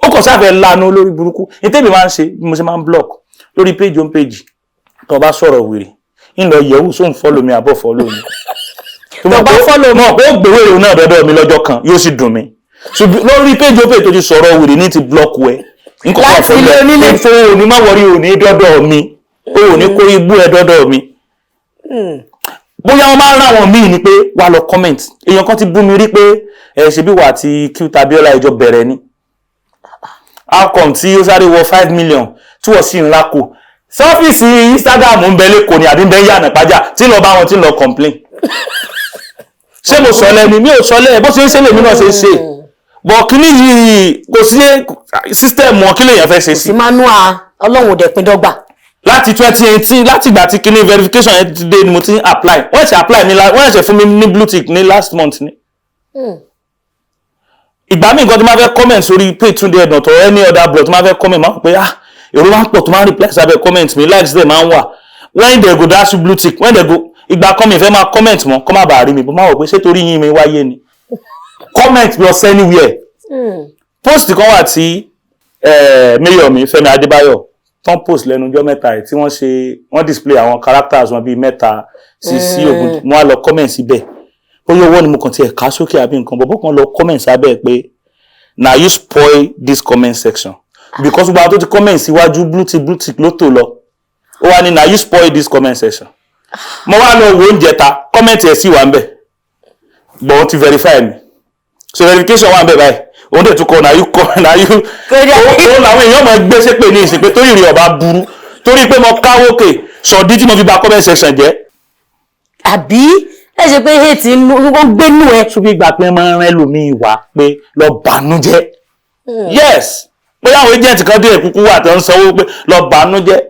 ó kàn sáfẹ́ lanu lórí burúkú. Ní tèmi máa ń ṣe bí mo ṣe máa ń block lórí page on page, tó bá sọ̀rọ̀ wèrè, ń lọ yẹ̀wò sóun follow mi àbọ̀ follow mi. Tó bá follow mi. Mọ̀ pé ó gbèwé ìrònú náà dọ́dọ̀ mi lọ́jọ́ kan, yóò sì dùn mí. Ṣùgbọ́n lórí page on page tó ti sọ̀rọ̀ wèrè ní ti block ẹ. Láti ilé onílé. Fún òní má wọrí, òní dọ́dọ̀ mi, òní kó ibú ẹ dọ́dọ̀ mi. Bóyá wọn máa ń rán àwọn míì ni pé wà lọ comment. Èèyàn kan ti bú mi rí pé ẹ ṣe bí wà àti Cute Abiola ìjọ bẹ̀rẹ̀ ni, how come tí ó sáré wọ 5 million tí wọ́n sì ń rákò? Sọ́fíìsì Instagram ń bẹ lẹ́kọ̀ọ́ ni àbí ń bẹ yànnà pàjá tí ń lọ bá wọn, tí ń lọ complain? Ṣé mo sọ lẹ́ni? Mi ò sọ lẹ́ẹ̀. Bó ṣe ń ṣe lèmi náà ṣe ń ṣe. Bọ̀ kíní yìí, kò sí system wọn, kí lèèyàn fẹ́ ṣe Kò sí? sí manual, Ọlọ́run ò dẹ̀ pín dọ́gba. Láti 2018, láti ìgbà tí kíní verification yẹn ti dé ni mo ti ń apply. Wọ́n ṣe apply ní wọ́n ṣe fún mi ní blue tick ní last month ni. Ìgbà míì nǹkan tó máa fẹ́ comment sórí page Túndé Ednut or any other blog tó máa fẹ́ comment, máa ń pè, ah, èrò máa ń pọ̀ tó máa ń reply sábẹ́ comment mi, likes dẹ̀ máa ń wà. When they go dash you blue tick, when they go, ìgbà kan mi fẹ́ máa comment mọ́ kọ́ má bàa rí mi bó, máa wọ̀ pé ṣé torí yín mi wáyé ni. Comment lọ sí anywhere. Post kan wà tí mayor mi, Fẹ́mi Adébáyọ̀, tán post lẹ́nu ọjọ́ mẹ́ta ẹ̀ tí wọ́n ṣe, wọ́n display àwọn characters wọn bíi mẹ́ta sí ogun. Wọ́n á lọ comment síbẹ̀, bóyá owó ni mo kàn tiẹ̀ ká sókè àbí nǹkan, bọ̀bọ̀ kan lọ comment sábẹ́ pé, "Na you spoil this comment section," because gbogbo àwọn tó ti comment síwájú, blue tick, blue tick ló tò lọ. Ó wá ní, "Na you spoil this comment section." Mo wá lọ wo oúnjẹ ta comment ẹ̀ sì wà ń bẹ̀, but wọ́n ti verify mi, so verification wà ń bẹ̀ báyìí. Òun dẹ̀ tún kọ, "Na you kọ, na you." Òun làwọn èèyàn máa gbé sépè ní ìsìn pé torí ìrìn ọba burú, torí pé mo káwókè sọ̀dí tí mo fi bà comment section jẹ́. Àbí ẹ ṣe pé hate ń ó gbénú ẹ. Tún bí gbà pé máa ń rẹ́ lòmíì wá pé lọ bànújẹ́. Yes, bóyá àwọn agent kan dé kúkú wà tó ń sanwó pé lọ bànújẹ́.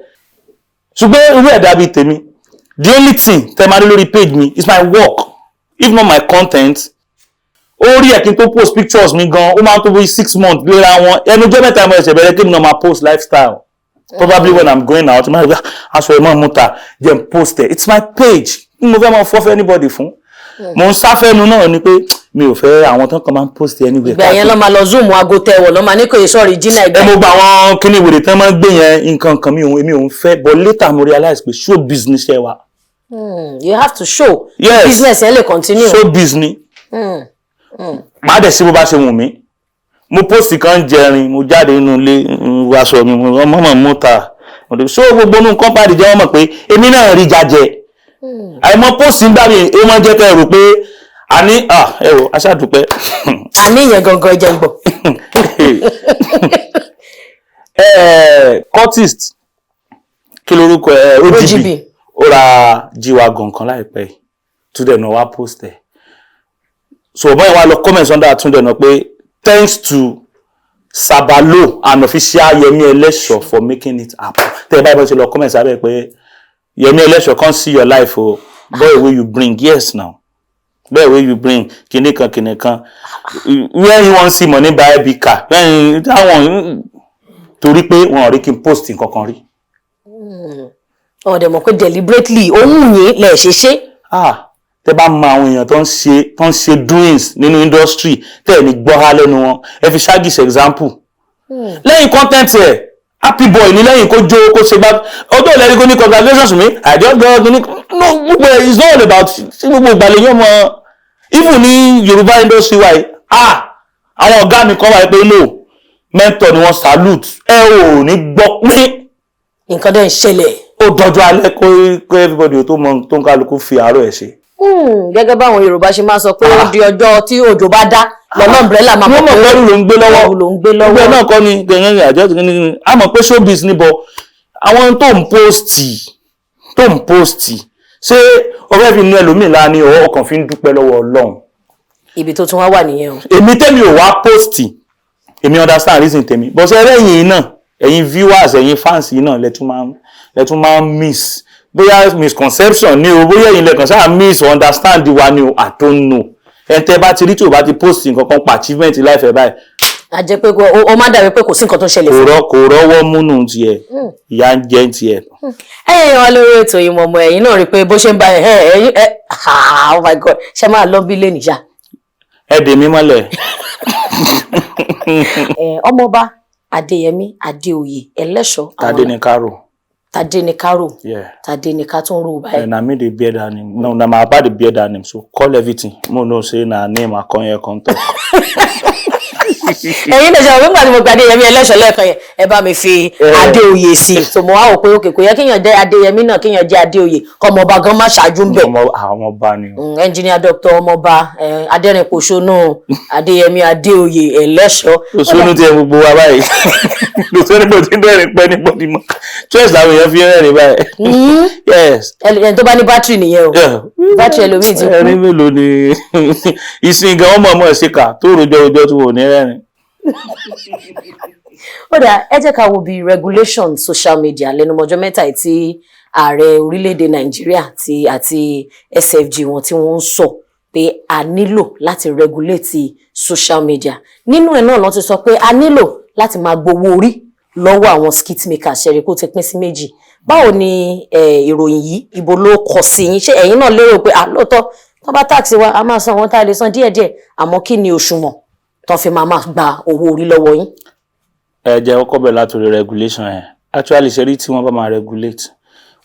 Ṣùgbọ́n irú ẹ̀dá bíi tèmi, the only thing tẹ́ máa rí lórí page mi is my work, if not my content. Ó rí ẹ̀ kí n tó post pictures mi gan, ó máa ń tó bí 6 months léra wọn. Ẹnu ọjọ́ mẹ́ta mo ẹsẹ̀ bẹ̀rẹ̀ kí mi náà máa post lifestyle. Probably when I'm going out, máa rí aṣọ ẹ̀ máa mú ta jẹ́ n post ẹ̀. It's my page. Kí mo fẹ́ máa fọ́ fẹ́ anybody fún? Mo ń sáfẹ́nu náà ni pé mi ò fẹ́ àwọn tó kàn máa ń post anywhere. Ìgbà yẹn lọ́ máa lọ zoom aago tẹ̀wọ̀, lọ́ máa ní kò sọ̀rọ̀ ìjìnà ìgbà. Ẹ mo gba àwọn kíní ìwèrè tán máa ń gbé yẹn, nǹkan kan mi ò, èmi ò ń fẹ́. But later mo realize pé show business ẹ wa. You have to show. Yes. Business yẹn lè continue. Show business. Má dẹ̀ sí bó bá ṣe wù mí. Mo post kan jẹrin, mo jáde nínú ilé, aṣọ mi, mo mọ̀ mọ̀ mú ta. So gbogbo inú company jẹ́ wọ́n mọ̀ pé èmi náà rí jajẹ. Àìmọ̀ post ń gbà mí, ó máa ń jẹ́ kẹ́ ẹ rò pé àní ẹ wò aṣáàdúpẹ́. Àní ìyẹn gangan jẹ́ ń gbọ́. Cultist, kí lorúkọ ẹ, OGB. OGB. Ó ra G-Wagon kan láìpẹ́ yìí, Túndé náà wá post ẹ̀. So bọ́ọ̀ wá lọ comment under Túndé náà pé, "Thanks to Sabalo and official Yemi Elesho for making it happen." Tẹ́ ẹ báyìí bọ́ ṣe lọ comment sábẹ́ pé, "Yemi Elesho come see your life o, boy wey you bring." Yes now, boy wey you bring, kinní kan kinní kan, where you wan see money buy big car when that one, torí pé wọn ò rí kí n post nǹkan kan rí. Ọ̀ dẹ̀ mọ̀ pé deliberately òun yìí lẹ̀ ṣe ṣe. Ah, tẹ́ bá mọ àwọn èèyàn tó ń ṣe doings nínú industry, tẹ́ ẹ̀ ní gbọ́há lẹ́nu wọn. Ẹ fi Shaggy ṣe example. Lẹ́yìn content ẹ̀, happy boy ní, lẹ́yìn kó jó, kó ṣe bá ọjọ́ ìlẹ́rìí, kó ní "Congratulations me, I just got ní." No, gbogbo ẹ̀ is not all about sí gbogbo ìgbàlẹ̀ yẹn mọ. Even ní Yorùbá industry wa yìí, ah, àwọn ọ̀gá mi kan wà pé no mentor ni wọ́n, salute ẹ, ò ní gbọ́ pín. Nǹkan dẹ̀ ń ṣẹlẹ̀. Ó dọjọ́ alẹ́ kó everybody tó mọ tó ń kálukú fi àárọ̀ ẹ̀ ṣe. Gẹ́gẹ́ báwọn Yorùbá ṣe máa sọ pé ó di ọjọ́ tí òjò bá dá lọ́nà umbrella máa wọ́n mọ̀ pé ẹrù ló ń gbé lọ́wọ́. Ẹrù ló ń gbé lọ́wọ́. Gbogbo ẹ̀ náà kọ́ ni gẹ̀gẹ́ àjọ ní a mọ̀ pé showbiz ní bọ̀. Àwọn tó ń post, ṣé o fẹ́ fi nu ẹlòmíì lára ni ọwọ́ kan fi ń dúpẹ́ lọ́wọ́ Ọlọ́run? Ibi tó tún wá wà nìyẹn o. Èmi tẹ́mi ò wá post, èmi understand reason tèmi, but ṣe ẹlẹ́yìn náà, ẹ̀yin viewers, ẹ̀yin fans yìí náà lẹ́tún máa ń miss, bóyá misconception ni o, bóyá ẹ̀yin lẹ́kàn sáà misunderstand wa ni o, I don't know. Ẹ̀ tẹ́ bá ti rí tí o bá ti post nǹkan kan pa achievement life ẹ̀ báyìí, A jẹ́ pé ó má dàbí pé kò sí nǹkan tó ń ṣẹlẹ̀ kò fún rọ kò rọ́wọ́ múnú tiẹ̀, ìyá ń jẹ́ tiẹ̀. Ẹ̀yin wa lórí ètò Oyinmomo, ẹ̀yin náà rí i pé bó ṣe ń bá ẹ ẹ̀yin ẹ, oh my God, ṣe máa lọ bí lé nìyà. Ẹ dè mí mọ́lẹ̀. Ọmọọba Adéyẹmí Adéoyè Ẹlẹ́ṣọ̀. Tadéníkàrò. Tadéníkàrò. Yeah. Tadéníkà tó ń rò báyìí. Na me dey bear that name. No, na my papa dey bear that name, so call everything mo know say na name I come here come talk. Ẹ̀yin náà ṣe àwọn nígbà tí mo gba Adéyẹmí Ẹlẹ́ṣọ̀ lẹ́ẹ̀kan yẹn, ẹ bá mi fi Adéoyè sí i. So mo wá wò pé òkè kò yẹ kéèyàn jẹ́ Adéyẹmí náà, kéèyàn jẹ́ Adéoyè, kọ́mọba gan má ṣáájú ń bẹ̀. Ọmọ àwọn ọba ni o. Engineer, doctor, ọmọọba adẹ́rìnpòṣónú Adéyẹmí Adéoyè Ẹlẹ́ṣọ̀. Òṣèlú tiẹ̀ gbogbo wa báyìí, kò sẹ́ni kò tí ń dẹ́rìn pẹ́ ní bọ́dí mọ́. Stress làwọn èèyàn fi ń rẹ́rìn báyìí. Yes. Ẹni tó bá ní bátìrì nìyẹn o. Bátìrì ẹlòmíì ti kú. Ẹ̀rín mélòó ni ìsìn gan ọmọ ọmọ ìṣèkà tó rojọ́ rojọ́ tó wò ní rẹ́rìn. Ó dà, ẹ jẹ́ ká wo bí regulation social media lẹ́nu mọ́jọ́ mẹ́ta yìí tí ààrẹ orílẹ̀-èdè Nàìjíríà ti àti SFG wọn tí wọ́n ń sọ pé a nílò láti regulate social media. Nínú ẹ̀ náà ló ti sọ pé a nílò láti máa gbowó orí lọ́wọ́ àwọn skit makers. Ṣẹ̀rí kó ti pín sí méjì. Báwo ni ìròyìn yìí, ibo ló kọ sí yín? Ṣé ẹ̀yin náà lérò pé ah, lóòótọ́ tó bá tax wa, a máa san wọn tá a lè san díẹ̀díẹ̀, àmọ́ kí ni òṣùwọ̀n tó fi máa máa gba owó orí lọ́wọ́ yín? Ẹ jẹ́ kọ́kọ́ bẹ̀rẹ̀ látòrí regulation yẹn. Actually, ṣe rí tí wọ́n bá máa regulate,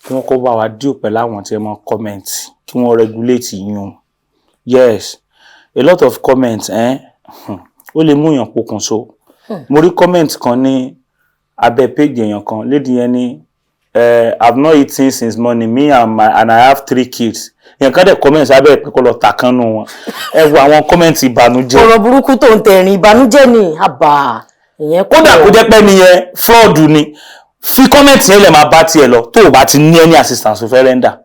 kí wọ́n kó bá wa deal pẹ̀lú àwọn tí ẹ máa comment, kí wọ́n regulate yín. Yes, a lot of comments, ó lè mú èèyàn pokùnso. Mo rí comment kan ní abẹ́ page èèyàn kan. Lady yẹn ní, "I've not eaten since morning, me and my and I have three kids." Èèyàn kan dẹ̀ comment sábẹ́ pé kó lọ tà kan nù wọn. Ẹ wo àwọn comment ìbànújẹ́. Ọ̀rọ̀ burúkú tó ń tẹ̀rín ìbànújẹ́ ni, àbà ìyẹn. Kódà kó jẹ́ pé nìyẹn fraud ni, fi comment yẹn lẹ̀, máa bá tiẹ̀ lọ tó o bá ti ní any assistance tó fẹ́ render.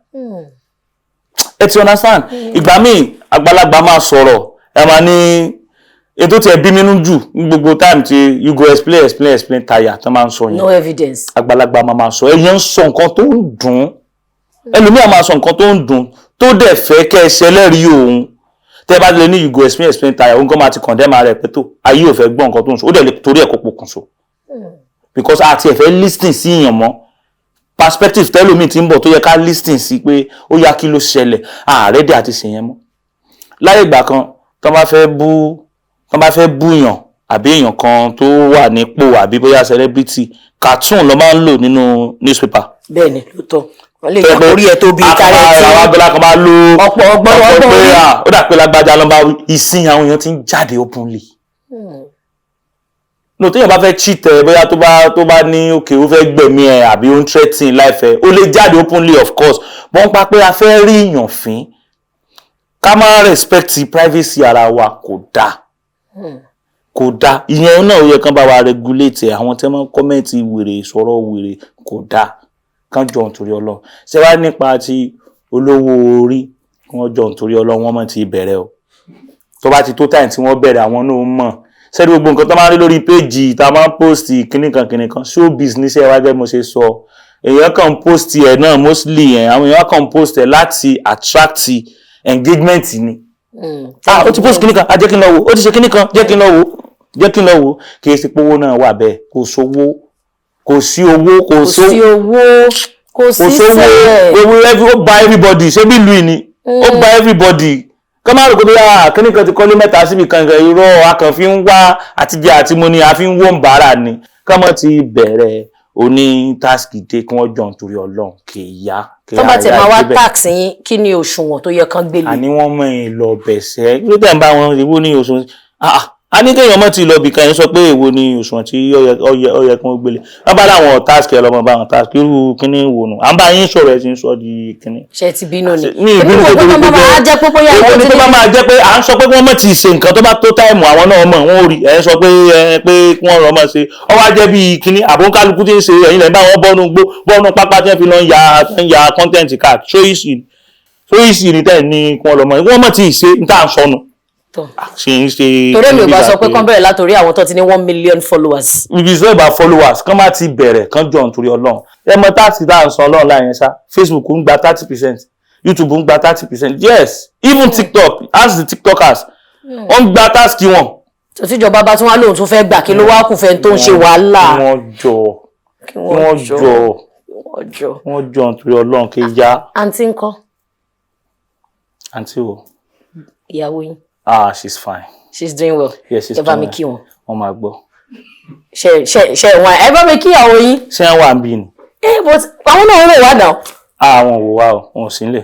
Ẹ ti understand? Ìgbà míì, àgbàlagbà máa sọ̀rọ̀, ẹ máa ní ètò tí ẹ bí nínú jù ní gbogbo time tí you go explain, explain, explain tire tó máa ń sọ yẹn. No evidence. Àgbàlagbà máa máa sọ, ẹ̀yẹn ń sọ nǹkan tó ń dùn ẹlòmíà, máa sọ nǹkan tó ń dùn, tó dẹ̀ fẹ́ kẹ́ ẹ ṣẹlẹ́rìí òun. Tẹ́ bá lè ní you go explain, explain tire, òun gan máa ti condemn ara ẹ̀ pé tó ayé ò fẹ́ gbọ́ nǹkan tó ń sọ. Ó dẹ̀ lè torí ẹ̀ kó pokùnso because àti ẹ̀ fẹ́ listen sí èèyàn mọ́. Perspective tẹ́lómi ti ń bọ̀ tó yẹ ká listen sí pé ó yá, kí ló ṣẹlẹ̀, ààrẹ dẹ̀ àti ṣèyẹn mọ́. Láyé ìgbà kan, tó bá fẹ́ búyàn àbí èèyàn kan tó wà nípò àbí bóyá celebrity, cartoon ló máa ń lò nínú newspaper. Bẹ́ẹ̀ni, lóòótọ́, wọ́n lè yà orí ẹ̀ tó bí kárẹ́ tí àwọn abẹ́lá kan máa lo ọ̀pọ̀ ọgbọ́n ọ̀pọ̀ ọgbọ́n pé orí. À, ó dà pé lágbájá ló ń bá wí. Ìsìn àwọn èèyàn ti ń jáde openly. No, téèyàn bá fẹ́ cheat ẹ, bóyá tó bá ní òkè ó fẹ́ gbẹ̀mí ẹ àbí ó ń threaten life ẹ, ó lè jáde openly, of course. Wọ́n pa pé a fẹ́ rí èèyàn fín, ká má respect privacy ara wa, kò dáa, kò dáa. Ìyẹn náà ó yẹ kán bá wa regulate ẹ. Àwọn tí wọ́n comment wèrè, sọ̀rọ̀ wèrè, kò dáa. Kán jọ nítorí Ọlọ́run. Ṣé wàá nípa ti olówó orí, kí wọ́n jọ nítorí Ọlọ́run, wọ́n mọ̀ ti bẹ̀rẹ̀ o. Tó bá ti tó time tí wọ́n bẹ̀rẹ̀, àwọn náà mọ̀ sẹ́ni gbogbo nǹkan tó máa ń rí lórí péjì tá a máa ń post kíní kan kíní kan. Showbiz níṣẹ́ wá jẹ́. Mo ṣe sọ, èèyàn kàn ń post ẹ̀ náà mostly yẹn, àwọn èèyàn kàn ń post ẹ̀ láti attract engagement ni. Ah, ó ti post kíní kan, ah, jẹ́ kí n lọ wò. Ó ti ṣe kíní kan, jẹ́ kí n lọ wò, jẹ́ kí n lọ wò. Kì í ṣe pé owó náà wà bẹ́ẹ̀. Kò sówó, kò sí owó, kò Kò sówó. Sí owó, kò Kò sí sówó. sẹ́ẹ̀. Gbogbo every, ó ba everybody. Ṣé bí ìlú yìí ni ó ba everybody. Kọ́ máa rò pé bóyá kíní kan ti kọ́lé mẹ́ta síbi kan kan. Irọ́, a kàn fi ń wá àtijọ́ àti mo ni a fi ń wó ń bàárà ni. Kọ́ mọ́ ti bẹ̀rẹ̀ oní tax dé, kí wọ́n jọ nítorí Ọlọ́run, kì í yá kì í Tó bá tẹ̀ máa wá débẹ̀. Tax yín, kí ni òṣùwọ̀n tó yẹ kán gbélé? Àní wọ́n mọ̀ ẹ́ lọ bẹ̀sẹ̀ ló tẹ̀ ń bá wọn. Èwo ní òṣùwọ̀n? Ah, a ní kéèyàn mọ̀ ti lọ bìkan yẹn, sọ pé èwo ni òṣùwọ̀n tí ó yẹ kí wọ́n gbélé. Wọ́n bá láwọn tax, ẹ lọ́mọ bá wọn tax. Irú kíní wò nù? À ń bá yín sọ̀rọ̀, ẹ ti ń sọ di kíní. Ṣe ti bínú ni? Ní ìbínú Èmi tó kò torí gbọ́dọ̀ pé máa jẹ́ pé bóyá èwo ni nǹkan tó tí bá máa jẹ́ pé à ń sọ pé wọ́n mọ̀ ti ṣe nǹkan, tó bá tó time, àwọn náà mọ̀ wọ́n ò rí ẹ̀ ń sọ pé ẹ pé kí wọ́n rọ̀ mọ́ ṣe. Ọ wá jẹ́ bíi kíní àbóńkálukú tí ń ṣe. Ẹ̀yìn lẹ́yìn bá wọn bọ́nu gbó bọ́nu pápá tí wọ́n fi lọ ń ya ń ya content card. So easy ni tẹ́ ní kí wọ́n lọ mọ̀ wọ́n mọ̀ tí ì ṣe ní tá à ń sọnù. Tọ́. Ṣe ń ṣe. Torí èmi ò bá sọ pé kán bẹ̀rẹ̀ látòrí àwọn tó ti ní 1 million followers. If it's not about followers, kán má ti bẹ̀rẹ̀, kán jọ nítorí Ọlọ́run. Ẹ mọ tax tá à ń san Ọlọ́run láyẹn ṣá. Facebook ń gba 30%, YouTube ń gba 30%. Yes, even TikTok, ask the TikTokers, wọ́n ń gba tax wọn. Tó tíjọba bá tún wá lóun tún fẹ́ gbà, kí ló wá kù fẹ́ tó ń ṣe wàhálà? Kí wọ́n jọ, Kí kí wọ́n jọ, kí wọ́n jọ. Kí wọ́n jọ nítorí Ọlọ́run, kí yá. Àǹtí ńkọ́? Àǹtí o? Ìyàwó yín. Ah, she's fine. She's doing well? Yes, she's Ẹ bá mi doing kí wọn. Wọ́n máa gbọ́. Ṣe ṣe ṣe wọn, ẹ bá mi kí ìyàwó yín. Ṣé wọ́n wà ń bí ni? Ẹ, but àwọn náà ń wò wá náà. Ah, wọn ò wò wá o, wọn ò sí nílé.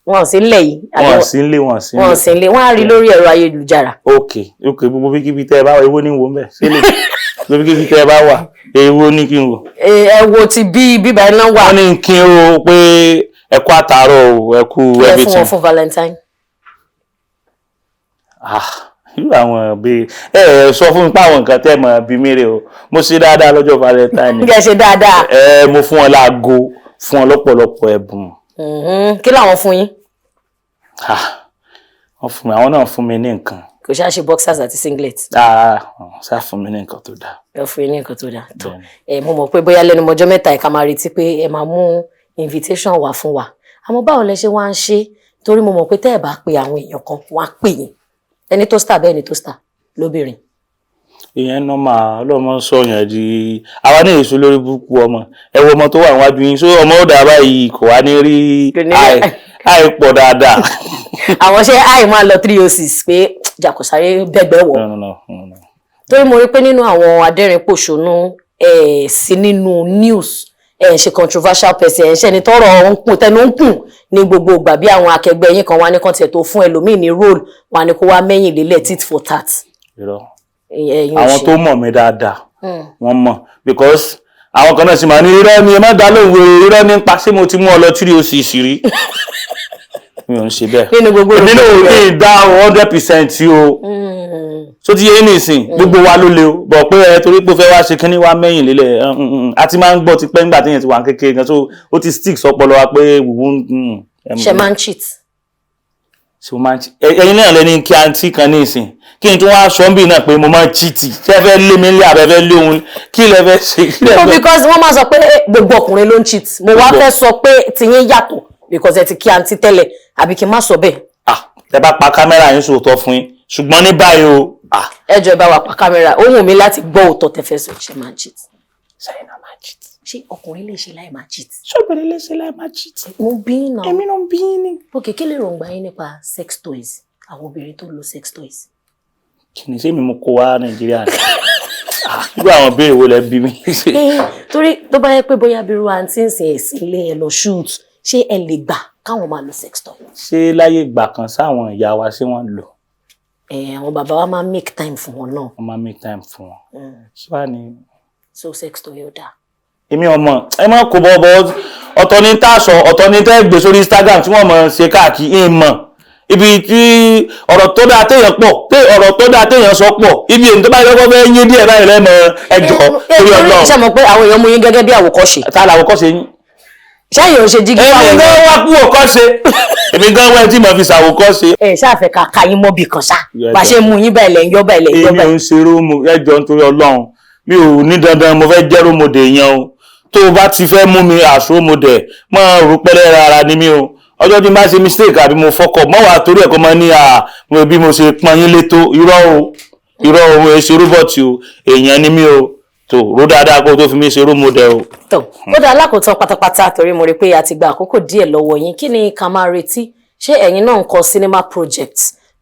Wọn ò sí nílẹ̀ yìí àbí? Wọn ò sí nílé, wọn ò sí Wọn ò nílé. sí nílé. Wọn á rí lórí ẹ̀rọ ayélujára. Ok, gbogbo bí kíbi tẹ́ ẹ bá wà, èwo ní wò ń bẹ̀ sílẹ̀? Gbogbo kíbi tẹ́ ẹ bá wà, èwo ní kí n wò? Ẹ wo ti bí bíbá iná wà. Wọ́n ní kí n o pé ẹ kú àtàárọ̀ o, ẹ kú Kí ẹ fún everything. wọn fún Valentine. Ah, Irú àwọn bíi ẹ ẹ sọ fún mi pé àwọn nǹkan tẹ́ mọ̀ bí mi rè o. Mo ṣe dáadáa lọ́jọ́ Valentine. Ǹjẹ́ ṣe dáadáa? Ẹ, mo fún wọn láago, fún wọn lọ́pọ̀lọpọ̀ ẹ̀bùn. Kí làwọn fún yín? Ah, wọ́n fún mi, àwọn náà fún mi ní nǹkan. Kò ṣáà ṣe boxers àti singlet? Ah, wọ́n ṣáà fún mi ní nǹkan tó dáa. Ẹ fún yín ní nǹkan tó dáa tó. Ẹ mo mọ̀ pé bóyá lẹ́nu mọ́jọ́ mẹ́ta ẹ̀ ká máa retí pé ẹ máa mú invitation wá fún wa. Àmọ́ báwo lẹ ṣe wá ń ṣe? Torí mo mọ̀ pé tẹ́ ẹ bá pe àwọn èèyàn kan, wọ́n á pè yín, ẹni tó star bẹ́ẹ̀ ni tó star lóbìnrin. Ìyẹn normal. Ọlọ́mọ sọ̀yàn di àwa ní èso lórí burúkú ọmọ. Ẹ wo ọmọ tó wà níwájú yín, só ọmọ ó dà báyìí, kò wá ní rí. Kò ní. Àìpọ̀ dáadáa. Àwọn ṣé àì máa lọ 306 pé jàkọ̀sáré bẹ́gbẹ́ wọ̀? No, no, no, no, no. Torí mo rí pé nínú àwọn adẹ́rìn-pòṣónú ẹ̀ sí nínú news, ẹ̀ ṣe controversial person, ẹ̀ ṣe ẹni tọ́rọ̀ ń kùn tẹnu ń kùn ní gbogbo ìgbà bí àwọn akẹgbẹ́ yín kan wá ní kan tiẹ̀ tó fún ẹlòmíì ní role wà ní kó wá mẹ́yìn lélẹ̀, tit for tat. Irọ́. Ẹ̀yin ò Àwọn ṣe. tó mọ̀ mí dáadáa, wọ́n mọ̀, because àwọn kan náà sì máa ní irọ́ ni, ẹ má dá lóhùn wèrè, irọ́ ní pa. Ṣé mo ti mú ọ lọ 306 rí? Mi ò ń ṣe bẹ́ẹ̀. Nínú gbogbo Èmi náà ò ní ìdá 100% o. So ti yé nísìn, gbogbo wa ló le o bọ̀ pé ẹ torí pé ó fẹ́ wá ṣe kínní wá mẹ́yìn lélẹ̀. A ti máa ń gbọ́ ti pẹ́ nígbà téèyàn ti wà kékeré gan, so ó ti stick sọpọlọ wa pé wùwú. Ṣe máa ń cheat? Ṣe mo máa ń cheat? Ẹ̀yin náà lẹni kí àǹtí kan ní ìsìn kí n tún wá sọ bí náà pé mo máa ń cheat. Ṣé ẹ fẹ́ lé mi nílé àbẹ fẹ́ lé òun? Kí lẹ fẹ́ ṣe? Kí lẹ No, fẹ́? because wọ́n máa sọ pé gbogbo ọkùnrin ló ń cheat. Mo wá Gbogbo. fẹ́ sọ pé tiyín yàtọ̀ because ẹ ti kí àǹtí tẹ́lẹ̀, àbí kí n má sọ bẹ́ẹ̀? Ah, tẹ bá pa kámẹ́rà yín, sòótọ́ fún yín, ṣùgbọ́n ní báyìí o, ah. Ẹ jọ̀ọ́, ẹ bá wa pa kámẹ́rà. Ó wù mí láti gbọ́ òótọ́ tẹ́ fẹ́ sọ. Ṣe máa ń cheat? Sẹ́yìn náà máa cheat? Ṣé ọkùnrin lè ṣe láì máa cheat? Ṣọ́bìnrin lè ṣe láì máa cheat? Mo bí náà. Èmi náà ń bí yín ni. Ok, kí lè ròǹgbà yín nípa sex toys, àwọn obìnrin tó ń lo sex toys? Kí ni? Ṣé mi mo kó wá Nàìjíríà ni? Ah, irú àwọn béèrè wo lẹ bí mi? Eh, torí tó bá yẹ pé bóyá bírú àǹtí ń sìn ẹ̀sìn ilé ẹ lọ shoot, ṣé ẹ lè gbà káwọn máa lo sex toy? Ṣé láyé ìgbà kan sáwọn ìyá wa, ṣé wọ́n lò? Ẹ, àwọn bàbá wa máa ń make time fún wọn náà. Wọ́n máa make time fún wọn. Kí wàá ní? So sex toy ó dáa? Èmi ọmọ ẹ má kó bọ́. Ọ̀tọ̀ ní tá a sọ, ọ̀tọ̀ ní tẹ́ gbé sórí Instagram tí wọ́n mọ̀ ṣe káàkiri. Ẹ̀ mọ̀ ibi tí ọ̀rọ̀ tó dáa téèyàn pọ̀ pé ọ̀rọ̀ tó dáa téèyàn sọ pọ̀, ibi èyí tó bá yẹ kó fẹ́ yín díẹ̀ báyìí lẹ́mọ̀ ẹjọ́ torí Ẹ ṣe Ọlọ́run. mọ̀ pé àwọn èèyàn mú yín gẹ́gẹ́ bí àwòkọ́ṣe. Ta làwọn kọ́ ṣe yín? Ṣẹ́yìn ò ṣe jígí Èmi fáwọn gan èèyàn? wá kú òkọ́ṣe, èmi gan wá tí mo fi ṣàwòkọ́ṣe. Ẹ ṣáàfẹ́ ká ka yín mọ́bì kan ṣá. Yeah, Bá ṣe mú yín báyìí lẹ̀ ń yọ́ báyìí lẹ̀ ń yọ́ Èmi ò báyìí. ń ṣe rómù ẹjọ́ nítorí Ọlọ́run. Mi ò ní dandan mo fẹ́ jẹ́ rómọdé yẹn o. Tó o bá ti fẹ́ mú mi as rómọdé, mọ́ rò pẹ́lẹ́ rárá ni mí o. Ọjọ́ tí n bá ṣe mistake àbí mo fọkọ̀ mọ́ wàá torí ẹ̀kọ́ mọ́ ní à mo bí mo ṣe pọn yín létó. Irọ́ o, irọ́ o, mo ṣe robot o, èèyàn ni mí o. Tó ró dáadáa kó o tó fi mí ṣe rómọdé o. Tó ó dá alákòótán pátápátá, torí mo rí pé a ti gba àkókò díẹ̀ lọ́wọ́ yín, kí ni ká máa retí? Ṣé ẹ̀yin náà ń kọ cinema project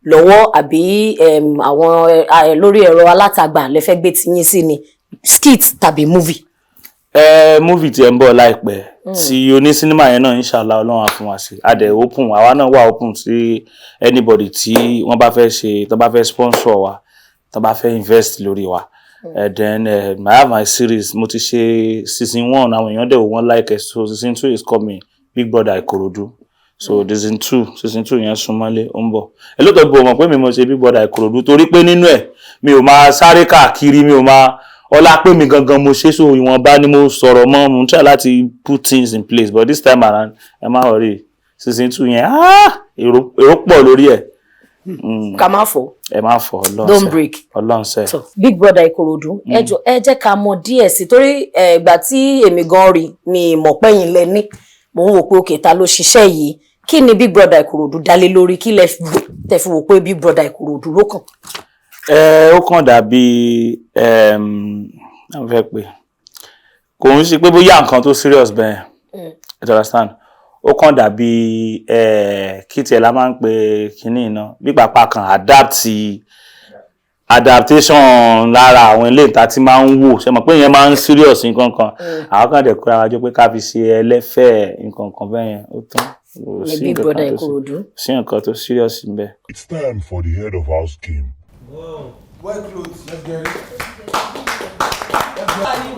lọ́wọ́, àbí àwọn lórí ẹ̀rọ alátagbà lẹ fẹ́ gbé tiyín sí ni, skit tàbí movie? Ẹ, movie tí ẹ ń bọ̀ láìpẹ́ tí oní sinimá yẹn náà, inshallah, Ọlọ́run á fún wa sí. A dẹ̀ open, àwa náà wà open sí anybody tí wọ́n bá fẹ́ ṣe, tó bá fẹ́ sponsor wa, tó bá fẹ́ invest lórí wa. Then I have my series. Mo ti ṣe season one, àwọn èèyàn dẹ̀ wò, wọ́n like ẹ̀, so season two is coming, Big Brother Ìkòròdú. So season two yẹn súnmọ́lé, ó ń bọ̀. Ẹ lóòótọ́ bí o mọ̀ pé mi mo ṣe Big Brother Ìkòròdú, torí pé nínú ẹ̀ mi ò máa sáré káàkiri, mi ò máa ọlá pé mi gangan mo ṣe, so ìwọ̀nba ni mo sọ̀rọ̀ mọ́. Mo ń try láti put things in place, but this time around, ẹ má worry, season two yẹn, ah, èrò pọ̀ lórí ẹ̀. Ká má fọ́. Ẹ má fọ́, Ọlọ́run Don't ṣe. break. Ọlọ́run ṣe. So, Big Brother Ìkòròdú, ẹ jọ̀ọ́, ẹ jẹ́ ká mọ̀ díẹ̀ sí, torí ìgbà tí èmi gan rí mi mọ̀ pẹ́yìn lẹ ní. Mò ń wò pé òkè ta ló ṣiṣẹ́ yìí. Kí ni Big Brother Ìkòròdú dálé lórí? Kí lẹ tẹ fi wò pé Big Brother Ìkòròdú ló kàn? Ẹ, ó kàn dàbí àwọn fẹ́ pé kò ń ṣe pé bóyá nǹkan tó serious bẹ́ẹ̀, you understand? Ó kàn dàbí kí tiẹ̀ la máa ń pe kinní iná bí pàpà kan adapt, adaptation lára àwọn ilé ìta tí máa ń wò. Ṣe mọ̀ pé ìyẹn máa ń serious nǹkan kan? Àwọn kan dẹ̀ kóra wa jọ pé ká fi ṣe ẹlẹ́fẹ̀ẹ́ nǹkan kan bẹ́ẹ̀ yẹn, ó tán. Kò Ní sí Big nǹkan Brother kan tó Ìkòròdú. sí nǹkan tó serious níbẹ̀. It's time for the head of house game. Wear clothes. Let's get it.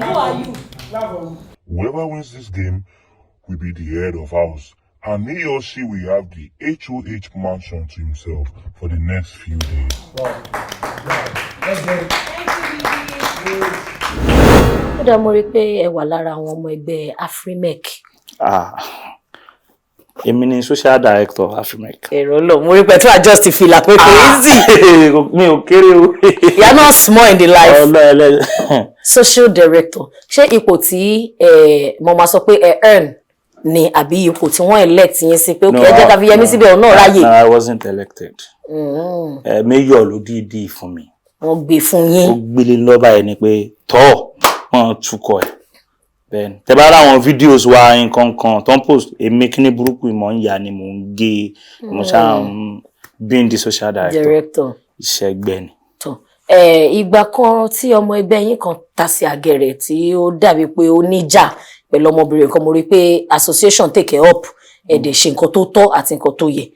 Who are you? Whoever wins this game will be the head of house. And he or she will have the HOH mansion to himself for the next few days. Let's get it. Ó dá mo rí i pé ẹ wà lára àwọn ọmọ ẹgbẹ́ Afrimec. Ah, èmi ni social director Afrimec. Èrò lọ mo rí pé tí wàá just fìlà pé kò easy. Mi ò kéré o. You are not small in the life. Ọlọ́ọ̀lẹ́. Social director, ṣé ipò tí mo máa sọ pé ẹ earn ni àbí ipò tí wọ́n elect yín sí pé, "Okay, ẹ jẹ́ ká fi Yẹmí síbẹ̀, òun náà ráyè"? No, I wasn't elected. Mayor ló dídí fún mi. Wọ́n gbé fún Ó yín. Gbélé lọ́ba ẹ̀ ni pé tọ́ wọ́n tukọ̀ ẹ̀. Bẹ́ẹ̀ni, tẹ bá rà àwọn videos wa, nǹkan kan tó ń post, èmi kíní burúkú ìmọ̀ ń yà ni mò ń gé, mo ṣáà ń being the social director. Director. Iṣẹ́ ẹgbẹ́ ni. Tán ìgbà kan tí ọmọ ẹgbẹ́ yín kan tasẹ̀ àgẹ̀rẹ̀ tí ó dàbí pé ó níjà pẹ̀lú ọmọbìnrin kan, mo rí i pé association take it up, ẹ dẹ̀ ṣe nǹkan tó tọ́ àti nǹkan tó yẹ.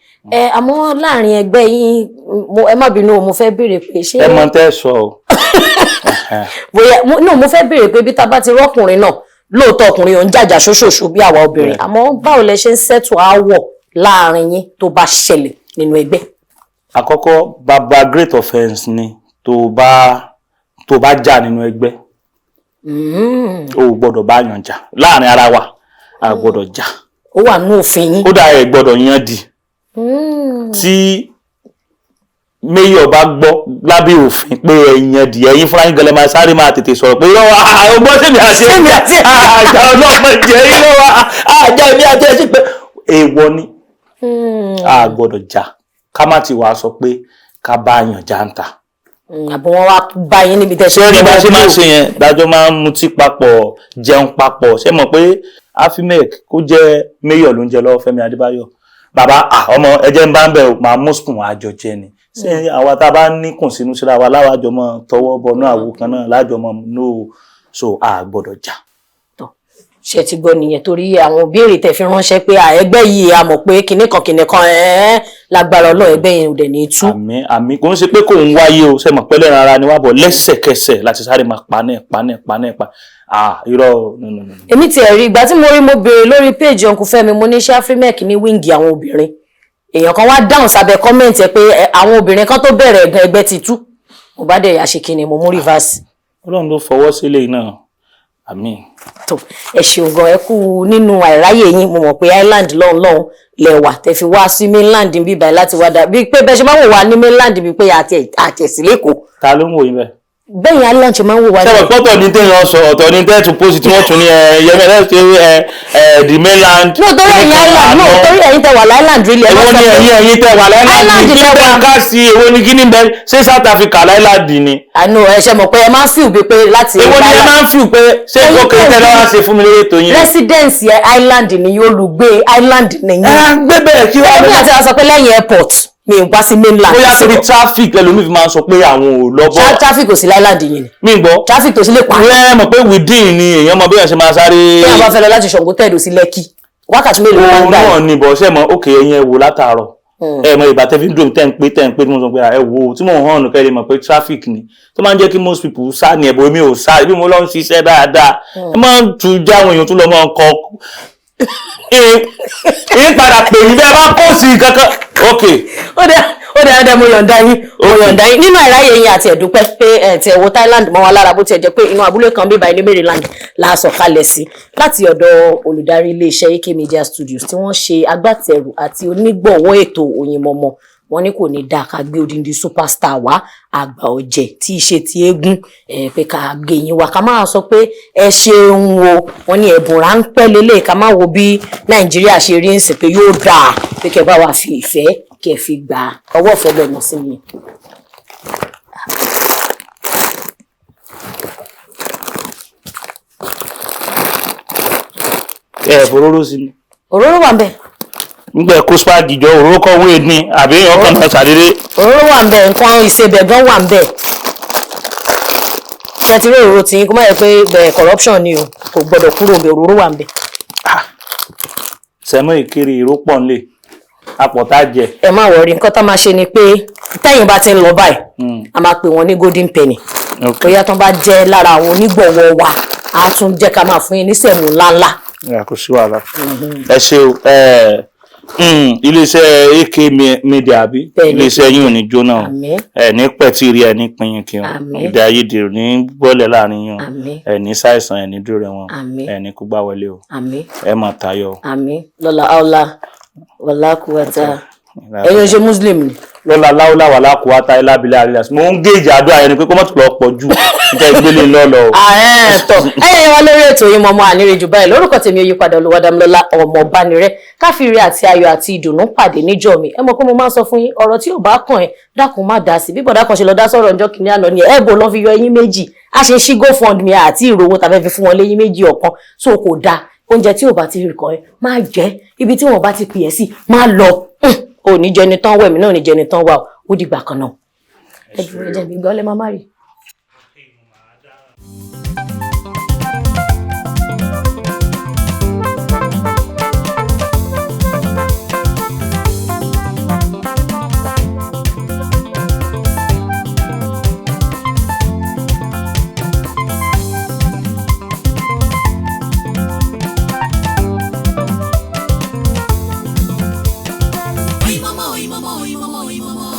Àmọ́ láàrin ẹgbẹ́ yín, mo ẹ má bínú o, mo fẹ́ béèrè pé ṣé Ẹ mọ tẹ́ ẹ sọ o. Bóyá no, mo fẹ́ béèrè pé bí tá a bá ti rọ́kùnrin náà, lóòótọ́ ọkùnrin ò ń jàjà ṣoṣooṣo bí àwa obìnrin, àmọ́ báwo lẹ ṣe ń settle aáwọ̀ láàrin yín tó bá ṣẹlẹ̀ nínú ẹgbẹ́? Àkọ́kọ́, baba great offence ni tó bá jà nínú ẹgbẹ́. O ò gbọ́dọ̀ bá yàn jà láàrin ara wa, a gbọ́dọ̀ jà. Ó wà nínú òfin yín? Kódà ẹ gbọ́dọ̀ yan di. Tí mayor bá gbọ́ lábẹ́ òfin pé ẹ yan di, ẹ̀yin fúnra yín gẹlẹ́ máa sáré máa tètè sọ̀rọ̀ pé irọ́, ọgbọ́n sèmi àti Sèmi àti àjà ọlọ́pàá jẹ́ irọ́, àjà èmi àti ẹ̀ sí pé èèwọ̀ ni. A gbọ́dọ̀ jà, ká má ti wàá sọ pé ká bá yàn jà ń ta. Àbí wọ́n wá bá yín níbi tẹ́ Ṣé rí bá ṣe máa ń ṣe yẹn, dájọ́ máa ń mutí papọ̀, jẹun papọ̀. Ṣé mọ̀ pé Afimec kó jẹ́ mayor ló ń jẹ lọ́wọ́ Fẹ́mi Adébáyọ̀, bàbá ọmọ ẹjẹ́ ń bá ń bẹ̀ ò, máa mú spoon àjọ jẹ ni. Ṣé àwa tá a bá níkùn sínú síra wa láwàjọ mọ tọwọ́ bọnú àwo kan náà lájọ mọ? No, so a gbọ́dọ̀ jà. Ṣe ti gbọ́ nìyẹn, torí àwọn ìbéèrè tẹ́ fi ránṣẹ́ pé ẹgbẹ́ yìí, a mọ̀ pé kinní kan kinní kan lágbára Ọlọ́run, ẹgbẹ́ yẹn ò dẹ̀ ní tú. Àmì àmì. Kò ń ṣe pé kò ń wáyé o. Ṣe mọ̀ pé lẹ́ran ara ni wá bọ̀, lẹ́sẹ̀kẹsẹ̀ láti sáré máa pa náà pa náà pa náà pa. Ah, irọ́ o, no, no, no. Èmi tiẹ̀ rí ìgbà tí mo rí, mo béèrè lórí péèjì Uncle Fẹ́mi, mo ní ṣé Afrimec ní wing àwọn obìnrin? Èèyàn kan wá dáhùn sábẹ́ comment ẹ pé àwọn obìnrin kan tó bẹ̀rẹ̀ ẹ̀gàn ẹgbẹ́ ti tú. Mo bá dẹ̀ yà ṣe kíni, mo mú reverse. Ọlọ́run ló fọwọ́ sílé náà, àmín. Tó, ẹ ṣeun gan, ẹ kú nínú àìráyè yín. Mo mọ̀ pé island lọ́hùn lọ́hùn lẹ́wà tẹ fi wá sí mainland bí báyìí láti wá dà bíi pé bẹ́ẹ̀ ṣe máa ń wò wá ní mainland, bíi pé àti àti lẹ́kọ̀ọ́. Ta ló ń wò yín bẹ́ẹ̀? Bẹ́ẹ̀ yẹn, island ṣe máa ń wò wá. Sẹ́wọ̀n pọ́tọ̀ ní téèyàn sọ, ọ̀tọ̀ ní tẹ́ẹ̀tù post tí wọ́n tún ní ẹ yẹmẹ ẹ ẹ ẹ the mainland. No, torí ẹ̀yin island, no, torí ẹ̀yin tẹ wà l'island really, ẹ má Èwo sọ ni pé ẹ̀yin tẹ wà Island l'island lẹ wà. ká sí? Èwo ni kí ni bẹ? Ṣé South Africa l'island ni? Àánú ẹ ṣe mọ̀ pé ẹ máa ń feel bíi pé láti Èwo ni ẹ máa ń feel pé ṣé Ẹ̀yin kókè tẹ̀ tẹ lọ́wọ́ ṣe fún mi lórí ètò yín? Residence yẹn, island ni, olùgbé island nìyẹn. Ẹ gbé bẹ́ẹ̀ kí wọ́n. Ẹ̀mí àti àwọn sọ pé lẹ́yìn airport mi ò wá sí mainland. Bóyá torí traffic ẹlòmíì fi máa ń sọ pé àwọn ò lọ bọ́. Traffic kò sí l'island yìí ni? Mi gbọ́. Traffic tó sí lè pa. Ẹ mọ̀ pé within ni èèyàn mọ bí èèyàn ṣe máa sáré. Bí àwọn bá fẹ́ lọ láti Ṣàngó Tẹ̀dó sí Lẹ́kì, wákàtí mélòó ló máa ń Òun gbà? náà ni bọ̀. Ṣe mọ̀ ókè, ẹ̀yin ẹ wò látàárọ̀, ẹ mọ ìgbà tẹ́ fi ń dùn, tẹ́ ń pé tẹ́ ń pé tí mo sọ pé ẹ wò tí mò ń hàn kẹ́ lè mọ̀ pé traffic ni tó máa ń jẹ́ kí most people sá ní ẹ̀bùn. Èmi ò sá bí mo lọ ń ṣiṣẹ́ dáadáa. Ẹ máa ń tún já àwọn èèyàn tún lọ máa ń kọ ń padà pè mí bẹ́ẹ̀ bá kó sí kankan, ok. Ó dẹ, ó dẹ, ó dẹ, mo yọ̀ǹda yín, mo yọ̀ǹda yín nínú àìráyè yín àti ẹ̀dúpẹ́ pé ẹ̀ tí ẹ̀ wo Thailand mọ́ wa lára, bó tiẹ̀ jẹ́ pé inú abúlé kan bíbá ní Maryland la sọ̀kalẹ̀ sí. Láti ọ̀dọ̀ olùdarí iléeṣẹ́ AK Media Studios tí wọ́n ṣe agbátẹrù àti onígbọ̀wọ́ ètò Oyinmomo, wọ́n ní kò ní dáa ká gbé odindi superstar wá, àgbà ọ̀jẹ̀ tí í ṣe ti eégún ẹ, pé ká gbé yín wá, ká máa sọ pé ẹ ṣeun o. Wọ́n ní ẹ̀bùn ráńpẹ́ lélẹ̀, ká má wo bí Nàìjíríà ṣe rí ń sìn, pé yóò dáa pé kẹ́ bá wa fi ìfẹ́ kẹ́ fi gbà ọwọ́ ọ̀fẹ́ lẹ́nu sí mi. Ẹ fòróró sí mi. Òróró wà ń bẹ̀. Nígbà kó spag jọ, òróró kọ́ wéè ní àbí èèyàn kan náà ṣàdédé. Òróró wà ń bẹ̀, nǹkan ìsebẹ̀ gan wà ń bẹ̀. Ṣe ti rí òróró tí kó má yẹ pé bẹ̀ corruption ni o, kò gbọdọ̀ kúrò bẹ̀. Òróró wà ń bẹ̀. Sẹ́mọ́ ìkiri ìró pọ̀ nílé apọ̀tá jẹ. Ẹ má worry, nǹkan tá máa ṣe ni pé tẹ́yìn bá ti ń lọ báyìí, a máa pè wọ́n ní Golden Penny. Bóyá tán bá jẹ́ lára àwọn onígbọ̀wọ́ wa, á tún jẹ́ ká máa fún yín ní sẹ̀mú ńláńlá. Kò sí wàhálà, ẹ ṣe o. Ẹ Iléeṣẹ́ AK Media àbí? Bẹ́ẹ̀ni. Iléeṣẹ́ yín ò ní jóná o. Àmín. Ẹ ní pẹ̀tì rí, ẹ ní pinyin kí o. Àmín. Èdè àìyedè ò ní bọ́lẹ̀ láàrin yín o. Àmín. Ẹ ní ṣàìsàn, ẹ ní dúró wọn. Àmín. Ẹ ní kó gbá wọlé o. Àmín. Ẹ máa tayọ o. Àmín. Lọ́la aula wàlá kúwàtà. Ẹ̀yin ò ṣe muslim ni? Lọ́la láúlá wà lákòó ata ilábìlẹ̀ àríyá, mo ń géèjì àdúrà yẹn ni pé kó mọ́tò lọ pọ̀ jù níta ìgbélé lọ́lọ́ o. Ààrẹ tọ ẹyẹ wa lórí ètò yìí mọmọ ànírejù báyìí. Lórúkọ tèmi, Oyèpadà Olúwadámilọ́lá ọmọ Bánirẹ, káfíìrì àti ayọ̀ àti ìdùnnú pàdé níjọ́ mi. Ẹ mọ̀ pé mo máa ń sọ fún yín, ọ̀rọ̀ tí ò bá kàn ẹ́, dákun má dá sí. Bí bọ̀dá kan ṣe lọ dá sọ̀rọ̀ ọjọ́ kìíní àná ni ẹ bò lọ́ fi yọ eyín méjì, a ṣe ṣí GoFundMe àti ìrówó tàbí fi fún wọn léyín méjì ọ̀kan. So kò dáa, oúnjẹ tí ò bá ti rí kàn ẹ́, má jẹ. Ibi tí wọn bá ti pè é sí, má lọ. Ò ní jẹni tán wẹ̀mí náà, ò ní jẹni tán wà. Ó dìgbà kan náà. Ẹ dúró, ẹ jẹ́ mi gbọ́ lẹ́ má má rí. Oyinmomo, oyinmomo, oyinmomo, oyinmomo.